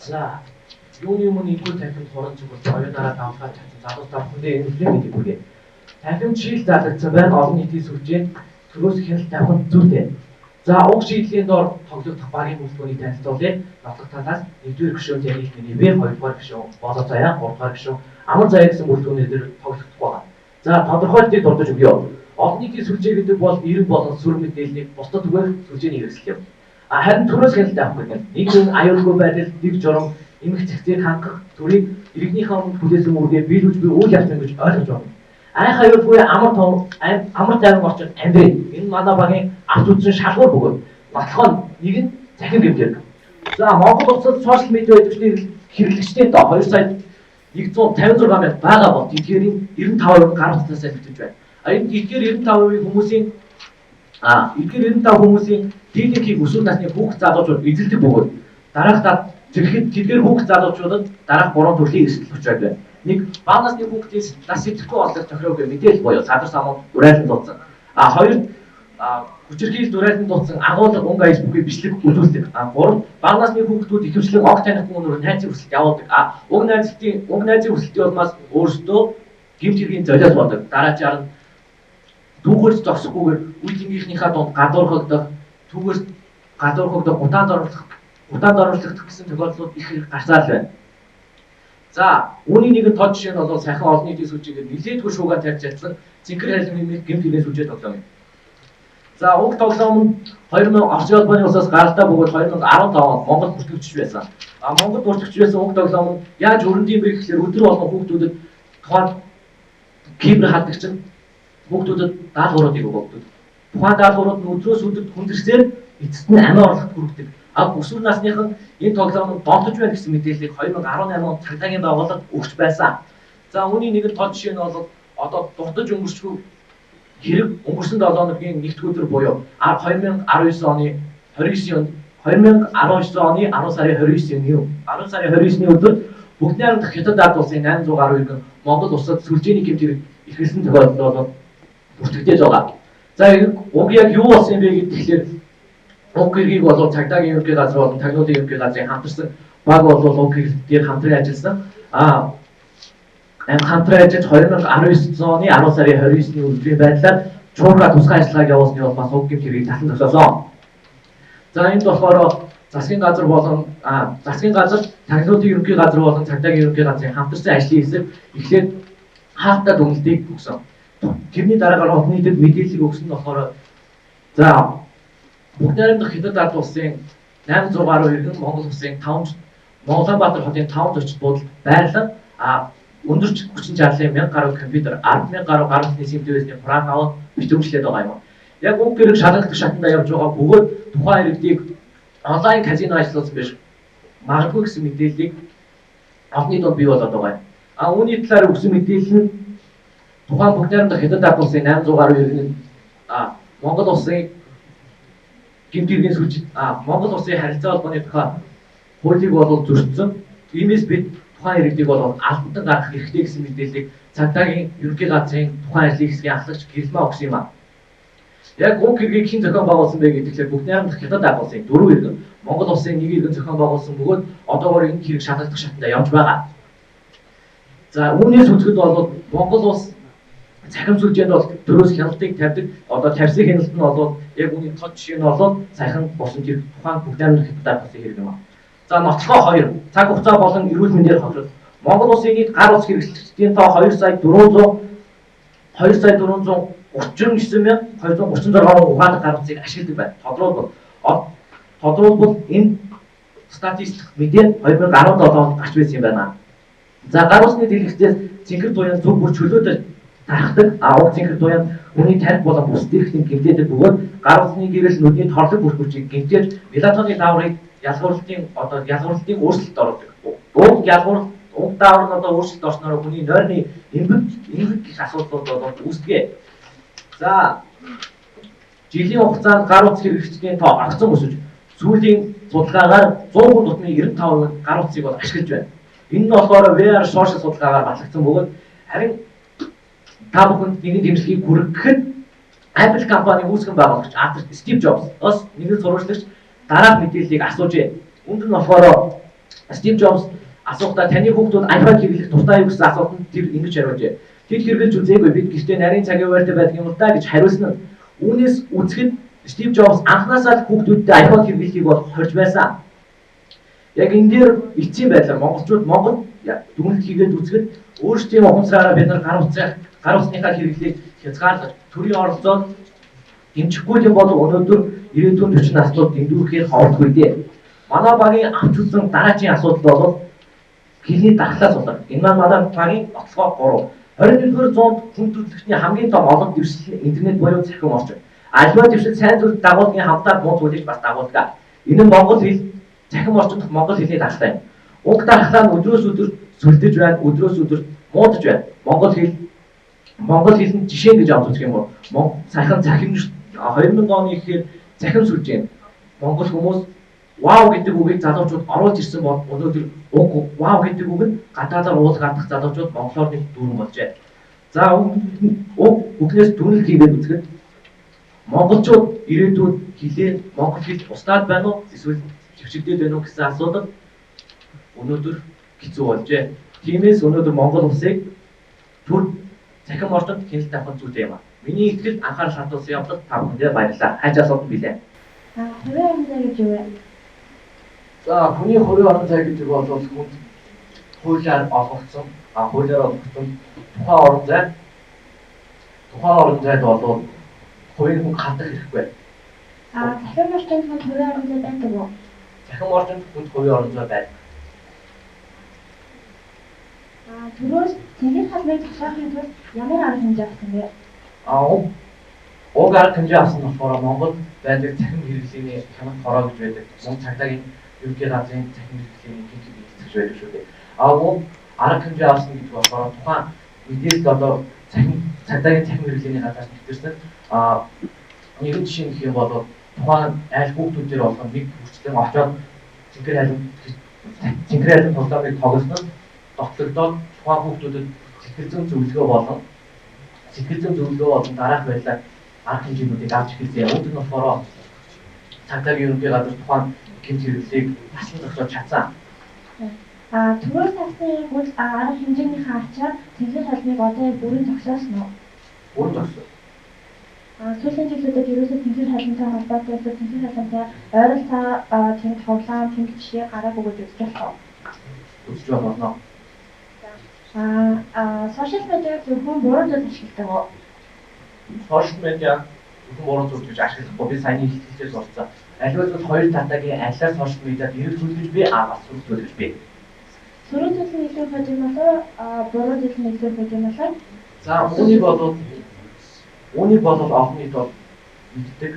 За, юуны өмнө энэхүү танхимд хуран чиглэл оюунаараа давлгааж чадсан залуус та бүхэндээ энэ өдрийн мэндийг хүргэе. Танхим чийл залгагдсан байна. Олон нийтийн сүлжээнд төрөөс хяналт тавих нь зүйтэй. За, уг шийдлийн дор тоглогдох багийн бүрэлдэхүүнийг танилцуулъя. Нотлох талаас 1-р гишүүн Танил Минивэ, 2-р гишүүн Болоо Заяа, 3-р гишүүн Амар Заяа гэсэн бүрэлдэхүүнээр дээр тоглогдох байгаа. За, тодорхойлтыг дурдаж өгье. Олон нийтийн сүлжээ гэдэг бол эрэг болон сүр мэдээллийг бусдад түгээх сүлжээний хэрэгсэл юм. А харин төрөөс хяналт авах гэдэг нь нийгмийн аюулгүй байдал, дэг журам, эмх цэгцийг хангах, төрийг иргэнийхээ өмнө хүлээсэн үүргээ биелүүлж буй үйл явц юм гэж ойлгож байна. Айх аюулгүй амар том амар тайван орчинд амьдрий. Энэ манай багийн авч үзсэн шалгуур бөгөөд нотлохоо нэг нь цахим гэмтэрэг. За, Монгол улсад сошиал медиа идэвхтэй хэрэглэгчдийн доо 2 сая 156 мянга байгаа бол тэдгээрийн 95% гар утсаас солигдож байна. А энэ эдгээр 95% хүмүүсийн эдгээр 95 хүмүүсийн дийлэнхийг өсвөр насны хүүхд залуучууд эзэлдэг бөгөөд дараах тэгэхэд тэдгээр хүүхд залуучуудад дараах гурван төрлийн эрсдэл учраад байна. Нэг, бага насны хүүхдээс нас идэхгүй олох тохироогүй мэдээлэл буюу садар самууд дуриалан дуудсан. А хоёр, хүчирхийлэл дуриалан дуудсан агуулга өнгө аяс бүхий бичлэг үзүүлдэг. А гурав, бага насны хүүхдүүд ихэвчлэн огт танихгүй өнөр найзын хүсэлт явуулдаг. А уг найзын хүсэлтийн улмаас өөрсдөө гэмт хэргийн золиос болдог. Дараачаар нь түүгээрч зогсохгүйгээр үе тэнгийнхнийхаа дунд гадуурхагдах, түүгээрч гадуурхагдах, гутаанд оруулах гэсэн тохиолдлууд их хэрэг гарцаа л байна. За, үүний нэгэн тод жишээ нь бол сайхан олон нийтийн сүлжээгээр нэлээдгүй шуугаа тарьж чадсан Цэнхэр халим хэмээх гэмт хэргийн сүлжээ тоглоом юм. За, уг тоглоом нь 2000 Оросын холбооны улсаас гаралтай бөгөөд 2015 онд Монгол бүртгэгдэж байсан. А Монгол бүртгэгдэж байсан уг тоглоом нь яаж өрөнд юм бэ гэхлээр өдөр болгон хүүхдүүдэд тухайн кибер хадагч нь хүүхдүүдэд даалгавруудыг өгдөг. Тухайн даалгаврууд нь өдрөөс өдөрт хүндэрсээр эцэст нь амиа орлоход хүргэдэг. А өсвөр насныхан энэ тоглоом нь донтож байна гэсэн мэдээллийг 2018 онд цагдаагийн байгууллага өгч байсан. За, үүний нэгэн тод жишээ нь бол одоо дуртаж өнгөрчгүй хэрэг өнгөрсөн 7 хоногийн нэгд өдөр буюу 2019 оны 29 2019 оны 10 сарын 29-ний 10 сарын 29-ний өдөр Бүгд найрамдах Хятад ард улсын 800 гаруй иргэн Монгол улсад сүлжээний гэмт хэрэг эрхэлсэн тохиолдол бол бүртгэгдэж байгаа. За, уг яг юу болсон юм бэ гэхээр уг хэргийг бол цагдаагийн ерөнхий газар болон тагнуулын ерөнхий газрын хамтарсан баг бол уг хэрэг дээр хамтран ажилласан. А хамтран ажиллаж 2019 оны 10 сарын 29-ний өдрийн байдлаар чуурга тусгай ажиллагааг явуулсны улмаас уг гэмт хэргийг татан зогсоосон. За, энд болохоор засгийн газар болон засгийн газар, тагнуулын ерөнхий газар болон цагдаагийн ерөнхий газрын хамтарсан ажлын хэсэг эхлээд хаалттай дүгнэлтийг өгсөн. Тэрний дараагаар олон нийтэд мэдээллийг өгсөн нь болохоор за Бүгд найрамдах Хятад ард улсын 800 гаруй иргэн Монгол улсын 5 Монголаанбаатар хотын 5 зочид буудалд байрлан өндөрч хүчин чадлын 1000 гаруй компьютер, 10,000 гаруй гар утасны SIM дэвэсний хураан аваад битүүмжлээд байгаа юм. Яг уг хэрэг шалгагдах шатанда явж байгаа бөгөөд тухайн иргэдийг онлайн казино ажиллуулсан биш магадгүй гэсэн мэдээллийг олонний дунд бий болоод байгаа юм. А үүний талаар өгсөн мэдээлэл нь тухайн Бүгд найрамдах Хятад ард улсын 800 гаруй иргэн Монгол улсын гэмт хэргийн сүлж Монгол улсын харилцаа холбооны тухай хуулийг бол зөрчсөн. Иймээс бид тухайн иргэдийг бол албатан гаргах хэрэгтэй гэсэн мэдээллийг цагдаагийн ерөнхий газрын тухайн ажлын хэсгийн ахлагч Гэрэлмаа өгсөн юм а. Яг уг хэргийг хэн зохион байгуулсан бэ гэдгээр Бүгд найрамдах Хятад ард улсын 4 иргэн, Монгол улсын 1 иргэн зохион байгуулсан бөгөөд одоогоор энэ хэрэг шалгагдах шатанда явж байгаа. За, үүнээс үзэхэд бол Монгол улс цахим сүлжээнд бол төрөөс хяналтыг тавьдаг. Одоо тавьсан хяналт нь бол яг үүний тод жишээ нь бол саяхан болсон тэр тухайн Бүгд найрамдах Хятад ард улсын хэрэг юм а. За, нотлохоо 2. Цаг хугацаа болон эрүүл мэндээр хохирол. Монгол улсын нийт гар утас хэрэглэгчдийн тоо 2 сая 400 2 сая 439 236 ухаалаг гар утсыг ашигладаг байна. Тодруулбал энэ статистик мэдээ 2017 онд гарч байсан юм байна. За, гар утасны дэлгэцээс цэнхэр туяан зүг бүр чөлөөтэй тархдаг. А уг цэнхэр туяан хүний тархи болон бус дэрхтийг гэмтээдэг бөгөөд гар утасны гэрэл нүдний торлог бүр хүчийг гэмтээж мелатонины дааврыг ялгаварлалтын өөрчлөлт оруулдаг. Уг ялгавар уг даавар нь одоо өөрчлөлт орсноор хүний нойрны эмгэг гэх асуудлууд бол үүсдэг. За, жилийн хугацаанд гар утас хэрэглэгчдийн тоо огцом өсөж сүүлийн судалгаагаар 100 хүн тутмын 95% гар утсыг бол ашиглаж байна. Энэ нь болохоор VR social судалгаагаар батлагдсан бөгөөд харин та бүхэнд нэгэн дэмжлэгийг хүргэхэд Apple компани үүсгэн байгуулагч Стив Джобс бас нэгэн сурвалжлагч дараах мэдээллийг асуужээ. Үүнд нь болохоор Стив Джобс асуухдаа таны хүүхдүүд iPad хэрэглэх дуртай юу гэсэн асуултанд тэр ингэж хариулжээ. Тэд хэрэглэж үзээгүй, бид гэртээ нарийн цагийн байртай байдаг юм л да гэж хариулсан нь. Үүнээс үзэхэд Стив Джобс анхнаасаа л хүүхдүүдтэй iPhone хэрэглэхийг бол хорж байсан. Яг энэ дээр эцсийн байдлаар монголчууд Монгол дүгнэлт хийгээд үзэхэд өөрсдийн ухамсараараа бид нар гар утасныхаа хэрэглээг хязгаарлаж төрийн оролцоог дэмжихгүй юм бол өнөөдөр ирээдүйн 40 наснууд дэндүүрхээр ховордгүй дээ. Манай багийн авч үзсэн дараагийн асуудал бол хэлний дархлаа сулрах. Энэ маань манай багийн онцлогоо 3. 21-р зуунд хүн төрөлхтний хамгийн том олон дэвшил интернет буюу цахим орчин. Альва дэвшил сайн зүйл дагуулгын хамтаа муу зүйлийг бас дагуулдаг. Энэ нь монгол хэл цахим орчинд монгол хэлний дархлаа юм. Уг дархлаа нь өдрөөс өдөр сүлдэж байна, өдрөөс өдөр муудаж байна. Монгол хэлний жишээ гэж авч үзэх юм бол саяхан цахим 2000 оны ихээр цахим сүлжээ. Монгол хүмүүс вау гэдэг үгийг залуучууд оруулж ирсэн бол өнөөдөр уг вау гэдэг үг нь гадаадаар уул гадах залуучууд монголоор нэг дүүрэн болжээ. За уг үгнээс дүгнэлт хийгээд үзэхэд монголчууд ирээдүйд хэлээ монгол хэл устдаад байна уу эсвэл зэвсэгдээд байна уу гэсэн асуудал өнөөдөр хэцүү болжээ. Тиймээс өнөөдөр Монгол улсыг төр цахим орчинд хяналт тавих зүйтэй юм аа. Миний ихтгэл анхаарал хандуулсан явдал та бүхэндээ баярлалаа. Хайж асуулт билээ. Хувийн орон зай гэж юу вэ? За хүний хувийн орон зай гэдэг бол хүнд хуулиар олгогдсон, хуулиар олгогдсон тухайн орон зайд бол хувийн хүн хандах хэрэггүй. Цахим орчинд хүнд хувийн орон зай байдаг уу? Цахим орчинд хүнд хувийн орон зай байдаг. Төрөөс цэнгэр халмыг зогсоохын тулд ямар арга хэмжээ авсан бэ? Уг арга хэмжээ авсан нь болохоор Монгол байдаг цахим хэрэглээний хямд хороо гэж байдаг. Мөн цагдаагийн ерөнхий газрын цахим хэрэглээний гэмт эцэгч байдаг шүү дээ. Уг арга хэмжээ авсан гэдэг болохоор тухайн мэдээлэл одоо цагдаагийн цахим хэрэглээний газраас нэвтэрсэн. Нэгэн жишээ гэх юм бол тухайн айл хүүхдүүдээр болгон нэг хүрчлэн очоод цэнхэр алим тоглоомыг тоглосон нь дотлогдоод тухайн хүүхдүүдэд сэтгэл зүйн зөвлөгөө болон дараах байдлаар арга хэмжээнүүдийг авч эхэлсэн. Үүнд нь болохоор цагдаагийн ерөнхий газар тухайн гэмт хэрэглээг таслан зогсоож чадсан. Төрөөс авсан яг үл арга хэмжээнийхээ ачаар цэнхэр халмыг одоо яг бүрэн зогсоосон уу? Бүрэн зогссон. Сүүлийн жилүүдэд ерөөсөө цэнхэр халимтай холбоотой эсвэл цэнхэр халимтай ойролцоо тийм тоглоом, тийм жишээ гараагүй гэж үзэж болох уу? Үзэж болно. Сошиал медиа зөвхөн буруу зүйл ашигладаг уу? Сошиал медиа зөвхөн буруу зүйл гэж ашиглахгүй. Би саяны хэлцээс орцсон. Аливаа зүйл хоёр татаагийн алиар сошиал медиад эрэг зүйл гэж би, бас сөрөг зүйл гэж би. Сөрөг зүйл нь илүү их юм болоо, буруу зүйл нь илүү их юм болоо? За үүнийг бол олон нийт бол мэддэг.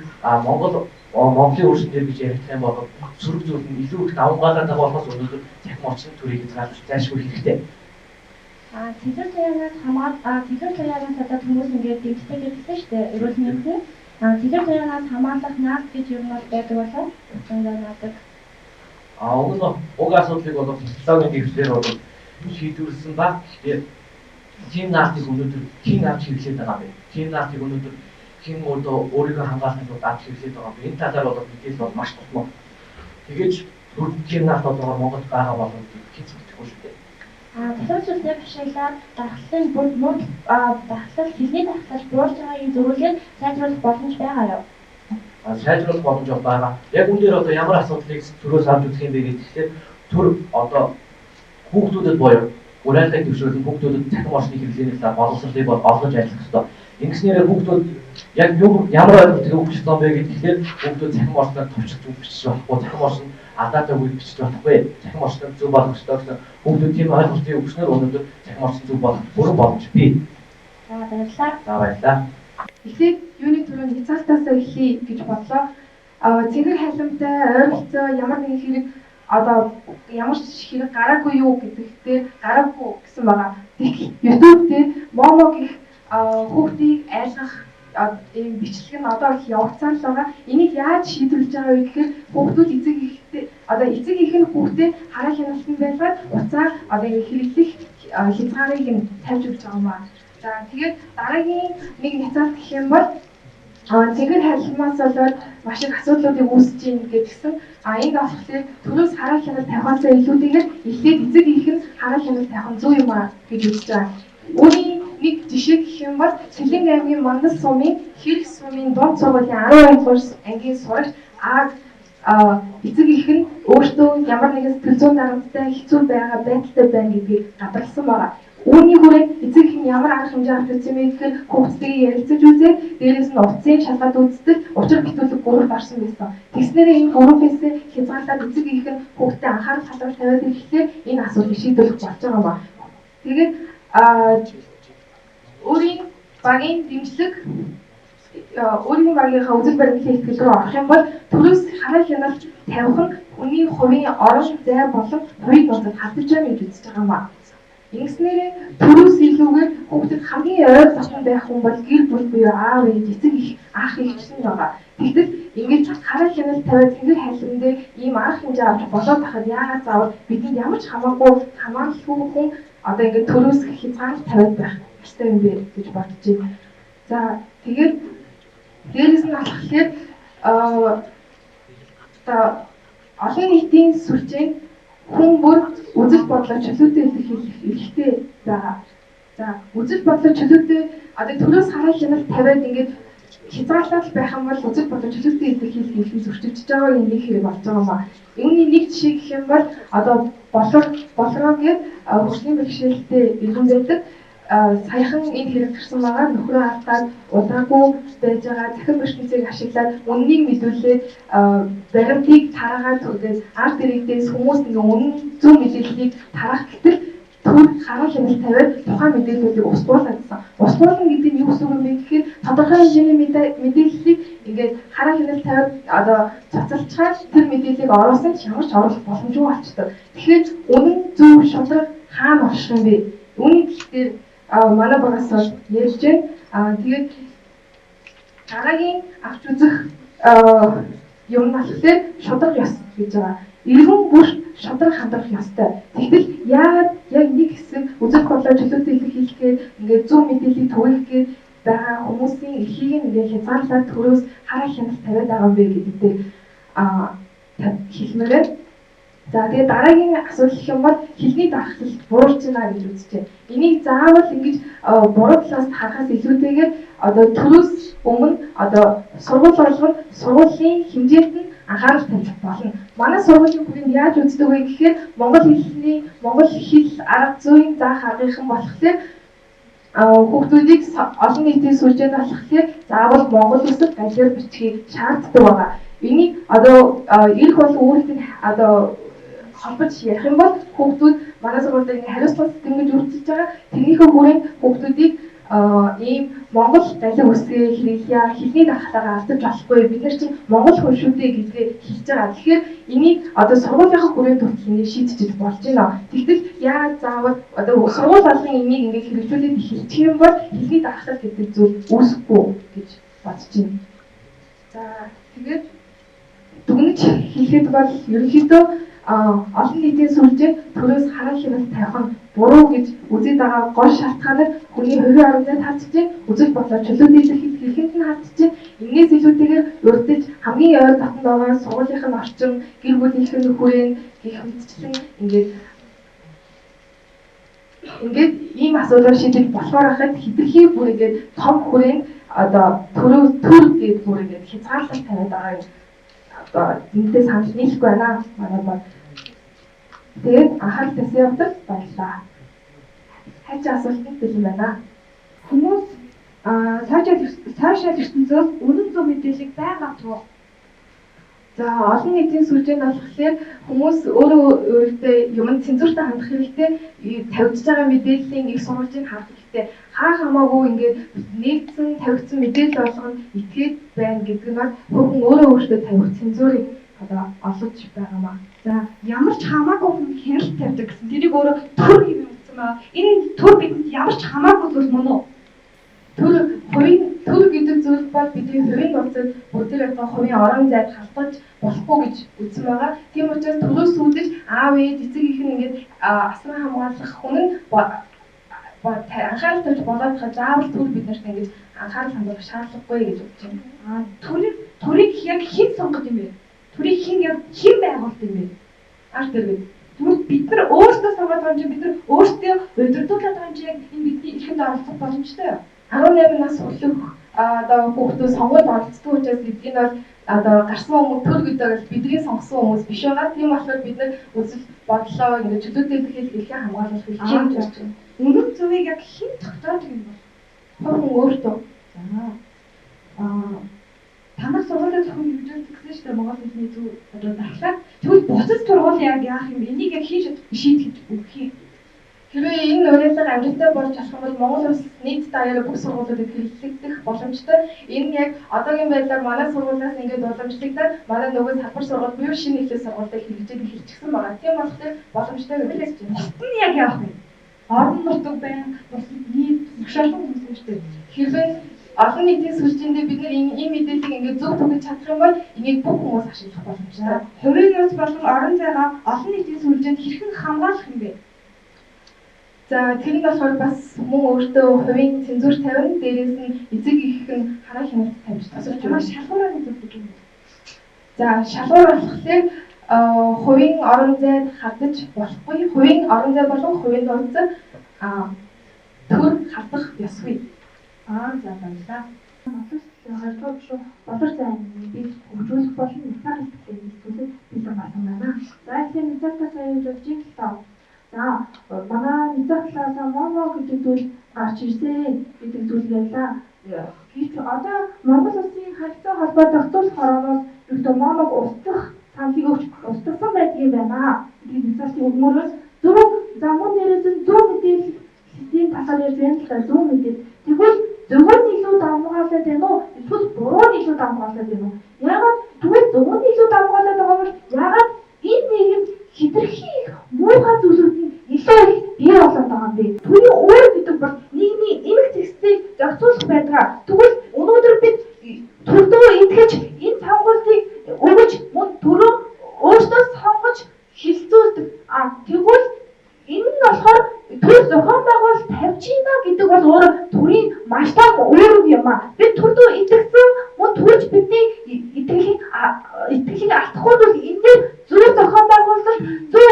Монголын өршин дээр гэж яригдах юм бол сөрөг зүйл нь илүү их давамгайлаад байгаа болохоос өнөөдөр цахим орчин төрийг хязгаарлаж зайлшгүй хэрэгтэй. Цэнхэр туяанаас цэнхэр туяанаас одоо хүмүүс ингээд дэмждэг гэсэн шүү дээ. Эрүүл мэнд нь. Цэнхэр туяанаас хамгаалах наалт гэж юу нь бол байдаг болов? Утгандаа наадаг. Уг нь уг асуудлыг бол технологийн дэвшлэр бол шийдвэрлэсэн ба. Гэхдээ тийм наалтыг өнөөдөр хэн авч хэрэглээд байгаа юм бэ? Тийм наалтыг өнөөдөр хэн өөрийгөө хамгаалахын тулд авч хэрэглээд байгаа юм бэ? Энэ талаар бол мэдээлэл бол маш тусмаа. Тэгээд тийм наалт одоогоор Монголд байгаа болов гэж мэдэхгүй шүү дээ. Цахим сүлжээг ашиглаад дархлалын дархлал хэлний дархлал буурч байгааг зөрүүлээд сайжруулах боломж байгаа юу? Сайжруулах боломж байгаа. Яг үүн дээр одоо ямар асуудлыг төрөөс авч үзэх юм бэ гэхээр төр одоо хүүхдүүдэд буюу уриалгыг төвшөөрөн хүүхдүүдэд цахим орчны хэрэглээний талаар боловсролыг бол олгож ажиллах ёстой. Ингэснээрээ хүүхдүүд яг ямар ойлголтыг өгч ёстой бэ гэхээр хүүхдүүд цахим орчноор товчилж үг бичиж болохгүй, цахим орчин алдаатай үг бичиж болохгүй, цахим орчноор зөв болох ёстой гэсэн хүүхдүүд тийм ойлголтыг өгснөөр өнөөдөр цахим орчин зөв болох бүрэн боломж бий. За баярлалаа. За баярлалаа. Эхлээд юуны түрүүнд хязгаартаасаа эхлэе гэж бодлоо. Цэнхэр халимтай ойролцоо ямар нэгэн хэрэг одоо ямар ч хэрэг гараагүй юу гэдэгтээ гараагүй гэсэн байгаа. Тэгэхээр YouTube дээр Momo гэх хүүхдийг айлгах ийм бичлэг нь одоо их явагдсан л байгаа. Энийг яаж шийдвэрлэж байгаа вэ гэхээр хүүхдүүд эцэг ихтэй одоо эцэг их нь хүүхдээ хараа хяналтанд байлгаад уцаа одоо ингэ хэрэглэх хязгаарыг нь тавьж өгч байгаа юм аа. За тэгээд дараагийн нэг няцаалт гэх юм бол Цэнгэр халимаас болоод маш их асуудлуудыг үүсэж байна гэдгсэн. Энд болохоор төрөөс хараа хяналт тавихаасаа илүүтэйгээр эхлээд эцэг их нь хараа хяналт тавих нь зөв юм а гэж үзэж байгаа. Үүний нэг жишээ гэх юм бол Цэлэнг аймгийн Мандал сумын Хэрэг сумын дунд сургуулийн 12 дугаар ангийн сурагч эцэг их нь өөртөө ямар нэгэн сэтгэл зүйн дарамттай хэцүү байгаа байдалтай байна гэдгийг гадарласан байгаа. Үүний хүрээнд эцэг их нь ямар арга хэмжээ авч үзсэн бэ гэхээр хүүхдтэйгээ ярилцаж үзээд дээрээс нь утсын шалгаад үзтэл учир битүүлэг групп орсон байсан. Тэгснээрээ энэ группээс хязгаарлаад эцэг их нь хүүхдэд анхаарал хандуулж тавиад ирэхлээр энэ асуудлыг шийдвэрлэх болж байгаа юм а. Тэгээд өөрийн багийн дэмжлэг өөрийн багийнхаа үзэл баримтлалын ихтгэл рүү орох юм бол төрөөс хараа хяналт тавих нь хүний хувийн орон зай болон хувийн нууцад хадгалж байгаа гэж үзэж байгаа юм а. Ингэснээрээ төрөөс илүүгээр хүүхдэд хамгийн ойр дотн байх хүн бол гэр бүл буюу аав ээж, эцэг их, ах эгч нь байгаа. Тэгтэл ингэж хараа хяналт тавиад цэнгэр халим дээр ийм арга хэмжээ авч болоод тахад яагаад заавал бидэнд ямар ч хамаагүй хамааралгүй хүн одоо ингэж төрөөс хязгаарлалт тавиад байх ёстой юм бэ гэж бодож байна. За тэгээд дээрээс нь болохоор одоо олон нийтийн сүлжээнд хүн бүр үзэл бодлоо чөлөөтэй илэрхийлэх эрхтэй байгаа. За үзэл бодлоо чөлөөтэй одоо төрөөс хараа хяналт тавиад ингээд хязгаарлалт байх юм бол үзэл бодлоо чөлөөтэй илэрхийлэх эрхийг зөрчилж байгаа юм нэг хэрэг болж байгаа юм а. Үүний нэг жишээ гэх юм бол одоо болроо гээд хөгжлийн бэрхшээлтэй иргэн байдаг. Саяхан энэ хэрэг гарсан байгаа. Нөхрөө алдаад удаагүй байж байгаа цахим ертөнцийг ашиглаад үннийг мэдүүлээд баримтыг тараагаад тэгээд ард иргэдээс хүмүүс ингээ үнэн зөв мэдээллийг тараах гэтэл төр хараа хяналт тавиад тухайн мэдээллүүдийг устгуулсан. Устгуулна гэдэг нь юу гэсэн үг юм бэ гэхээр тодорхой хэмжээний мэдээллийг ингээд хараа хяналт тавиад одоо цоцолчхаад тэр мэдээллийг оруулсан ч ямар ч оруулах боломжгүй болчдөг. Тэгэхээр үнэн зөв шударга хаана орших юм бэ? Үүний тал дээр манай багаас бол ярьж байна. Тэгээд дараагийн авч үзэх юм нь болохоор шударга ёс гэж байгаа. Иргэн бүр шударга хандрах ёстой. Тэгтэл яагаад яг нэг хэсэг үзэл бодлоо чөлөөтэй илэрхийлэх гээд ингээд зөв мэдээллийг түгээх гээд байгаа хүмүүсийн эрхийг ингээд хязгаарлаад төрөөс хараа хяналт тавиад байгаа юм бэ гэдэг дээр хэлмээр байна. За тэгээд дараагийн асуудал гэх юм бол хэлний дархлал буурч байна гэж үзэж байна. Энийг заавал ингэж буруу талаас харахаас илүүтэйгээр одоо төрөөс өмнө одоо сургууль болгоно сургуулийн хэмжээнд нь анхаарал тавьж болно. Манай сургуулийн хүрээнд яаж үздэг вэ гэхээр монгол хэлний монгол хэл арга зүйн заах аргынхан болохоор хүүхдүүдийг олон нийтийн сүлжээнд болохоор заавал монгол үсэг галиар бичгийг шаарддаг байгаа. Энийг одоо ирэх болон үүрэгт одоо холбож ярих юм бол хүүхдүүд манай сургуульд ингэ хариуцлага систем гэж үргэлжлэж байгаа. Тэрнийхээ хүрээнд хүүхдүүдийг ийм монгол галиг үсгээ хэрэглэе, хэлний дархлаагаа алдаж болохгүй. Бид нар чинь монгол хүн шүү дээ гэдгээ хэлж байгаа. Тэгэхээр энийг одоо сургуулийнхаа хүрээнд хүртэл ингэ шийдчихэж болж байна. Тэгтэл яагаад заавал одоо сургууль болгон энийг ингэ хэрэгжүүлээд эхэлчих юм бол хэлний дархлаа гэдэг зүйл үүсэхгүй гэж бодож байна. За тэгээд дүгнэж хэлэхэд бол ерөнхийдөө олон нийтийн сүлжээнд төрөөс хараа хяналт тавих нь буруу гэж үзээд байгаа гол шалтгаан нь хүний хувийн орон зайд хатж чинь үзэл бодлоо чөлөөтэй илэрхийлэх эрхэнд нь хатж чинь энээс илүүтэйгээр урдж хамгийн ойр дотнд байгаа сургуулийнх нь орчин, гэр бүлийнх нь хүрээнд гэх мэтчлэн ингээд ийм асуудлаар шийдэж болохоор хахад хэтэрхий бүр ингээд том хүрээнд одоо төрөө төр гээд бүр ингээд хязгаарлалт тавиад байгаа юм. Одоо энэтэй санал нийлэхгүй байна манай баг. Тэгээд анхаарал тавьсан явдал баярлалаа. Хайчаа асуултанд бэлэн байна. Хүмүүс сошиал ертөнцөөс үнэн зөв мэдээллийг байнга авдаг уу? За олон нийтийн сүлжээнд болохоор хүмүүс өөрөө өөртөө юмд цензуртай хандах хэрэгтэй, тавигдж байгаа мэдээллийн их сурвалжийг харах хэрэгтэй. Хаа хамаагүй ингээд нэгдсэн тавигдсан мэдээлэл болгоно итгээд байна гэдэг нь бол хүн өөрөө өөртөө тавих цензурыг одоо олгож байгаамаа. За ямар ч хамаагүй хүн хяналт тавьдаг гэсэн. Тэрийг өөрөө төр хэмээн үзсэн ба энэ төр бидэнд ямар ч хамаагүй зүйл мөн үү? Төр хувийн төр гэдэг зүйл бол бидний хувийн нууцад бүгд одоо хувийн орон зайд халтаж болохгүй гэж үзсэн байгаа. Тийм учраас төрөөс үүдэж аав ээж эцэг их нь ингээд асран хамгаалах хүн нь анхаарал тавьж болоод хаа заавал төр бид нарт ингэж анхаарал хандуулах шаардлагагүй гэж бодож байна. Аа, төрийг яг хэн сонгох юм бэ? Төрийг хэн яг хэн байгуулдаг юм бэ? Арт дэргэд. Тэгвэл бид нар өөрсдөө сонгоод байгаа юм чинь бид нар өөрсдөө удирдуулаад байгаа юм чинь яг энэ бидний эрхэнд оролцох боломжтой юу? 18 нас хүртэлх одоо хүүхдүүд сонгуульд оролцдог учраас энэ бол одоо гарсан хүмүүс төр гэдэг бол бидний сонгосон хүмүүс биш байгаа. Тийм болохоор бид нар үзэл бодлоо ингээд чөлөөтэй илэрхийлэх хамгаалах хэрэгтэй гэж бодож байна. Үнэн зөвийг яг хэн тогтоодог юм бол? Хувь хүн өөртөө. За. Танах сургуулийн зөвхөн хэрэгжүүлдэг гэсэн шүү дээ Монгол хэлний зөв одоо дархлаа. Тэгвэл бусад сургууль яг яах юм бэ? Энийг яг хийж шийтгэж өгөх юм. Хэрвээ энэ уриалга амжилттай болж чадах юм бол Монгол улс нийт даяараа бүх сургуулиудад хэрэглэгдэх боломжтой. Энэ яг одоогийн байдлаар манай сургуулиас ингээд уламжлагдаад манай нөгөө салбар сургууль буюу шинэ эхлэл сургуулиудад хэрэгжээд эхэлчихсэн байгаа. Тийм болохоор боломжтой гэж хэлж байна. Бусд нь яг яах вэ? Орон нутаг байна, бусад нийт маш олон хүмүүс байна шүү дээ. Хэрвээ олон нийтийн сүлжээндээ бид нар ийм мэдээллийг ингээд зөв түгэж чадах юм бол энийг бүх хүмүүс ашиглах боломжтой. Хувийн нууц болон орон зайгаа олон нийтийн сүлжээнд хэрхэн хамгаалах юм бэ? За, тэр нь болохоор бас мөн өөртөө хувийн цензуур тавина, дээрээс нь эцэг их нь хараа хяналт тавьж тусалж байна. Шалгуураа нэг зүйл юм. За, шалгуур болохоор хувийн орон зайд хадаж болохгүй. Хувийн орон зай болон хувийн нууц төр хадах ёсгүй. За баярлалаа. Монгол улсын 2 дугаар гишүүн Болор зайн бид хөгжүүлэх болон няцаах хэлтгэлээ нийцүүлэх бэлэн болсон байна. За тэгэхээр няцаахтаа сая гэж бодож юм л тоо. За манай няцаах талаас момо гэдэг зүйл гарч ирсэн гэдэг зүйл ярьлаа. Гэвч одоо Монгол улсын харилцаа холбоо зохицуулах хорооноос ердөө момог устгах саналыг өгч устгасан байдгийн байна. Гэдгийг няцаалтын өгмөр бол зөв за мөн дээрээс нь зөв мэдээллийн талаар ярьж байна л да зөв мэдээлэл. Тэгвэл зөв нь илүү давмгаалаад байна уу? Эсвэл буруу нь илүү давмгаалаад байна уу? Яагаад тэгвэл зөв нь илүү давмгаалаад байгаа бол яагаад энэ нийгэмд хэтэрхий их муухай зүйлүүд нь илүү их бий болоод байгаа юм бэ? Түүний өөр гэдэг бол нийгмийн эмх зэгцийг зохицуулах байдгаа. Тэгвэл өнөөдөр бид төрдөө итгэж энэ сонгуулийг өгөж мөн төрөө өөрсдөө сонгож хилцүүлдэг. А тэгвэл энэ нь болохоор төр зохион байгуулалт тавьж ийна гэдэг бол өөрөө төрийн маш том үүрэг юм а. Бид төрдөө итгэсэн мөн төрж бидний итгэлийг алдахгүй бол энэ дээр зөв зохион байгуулалт зөв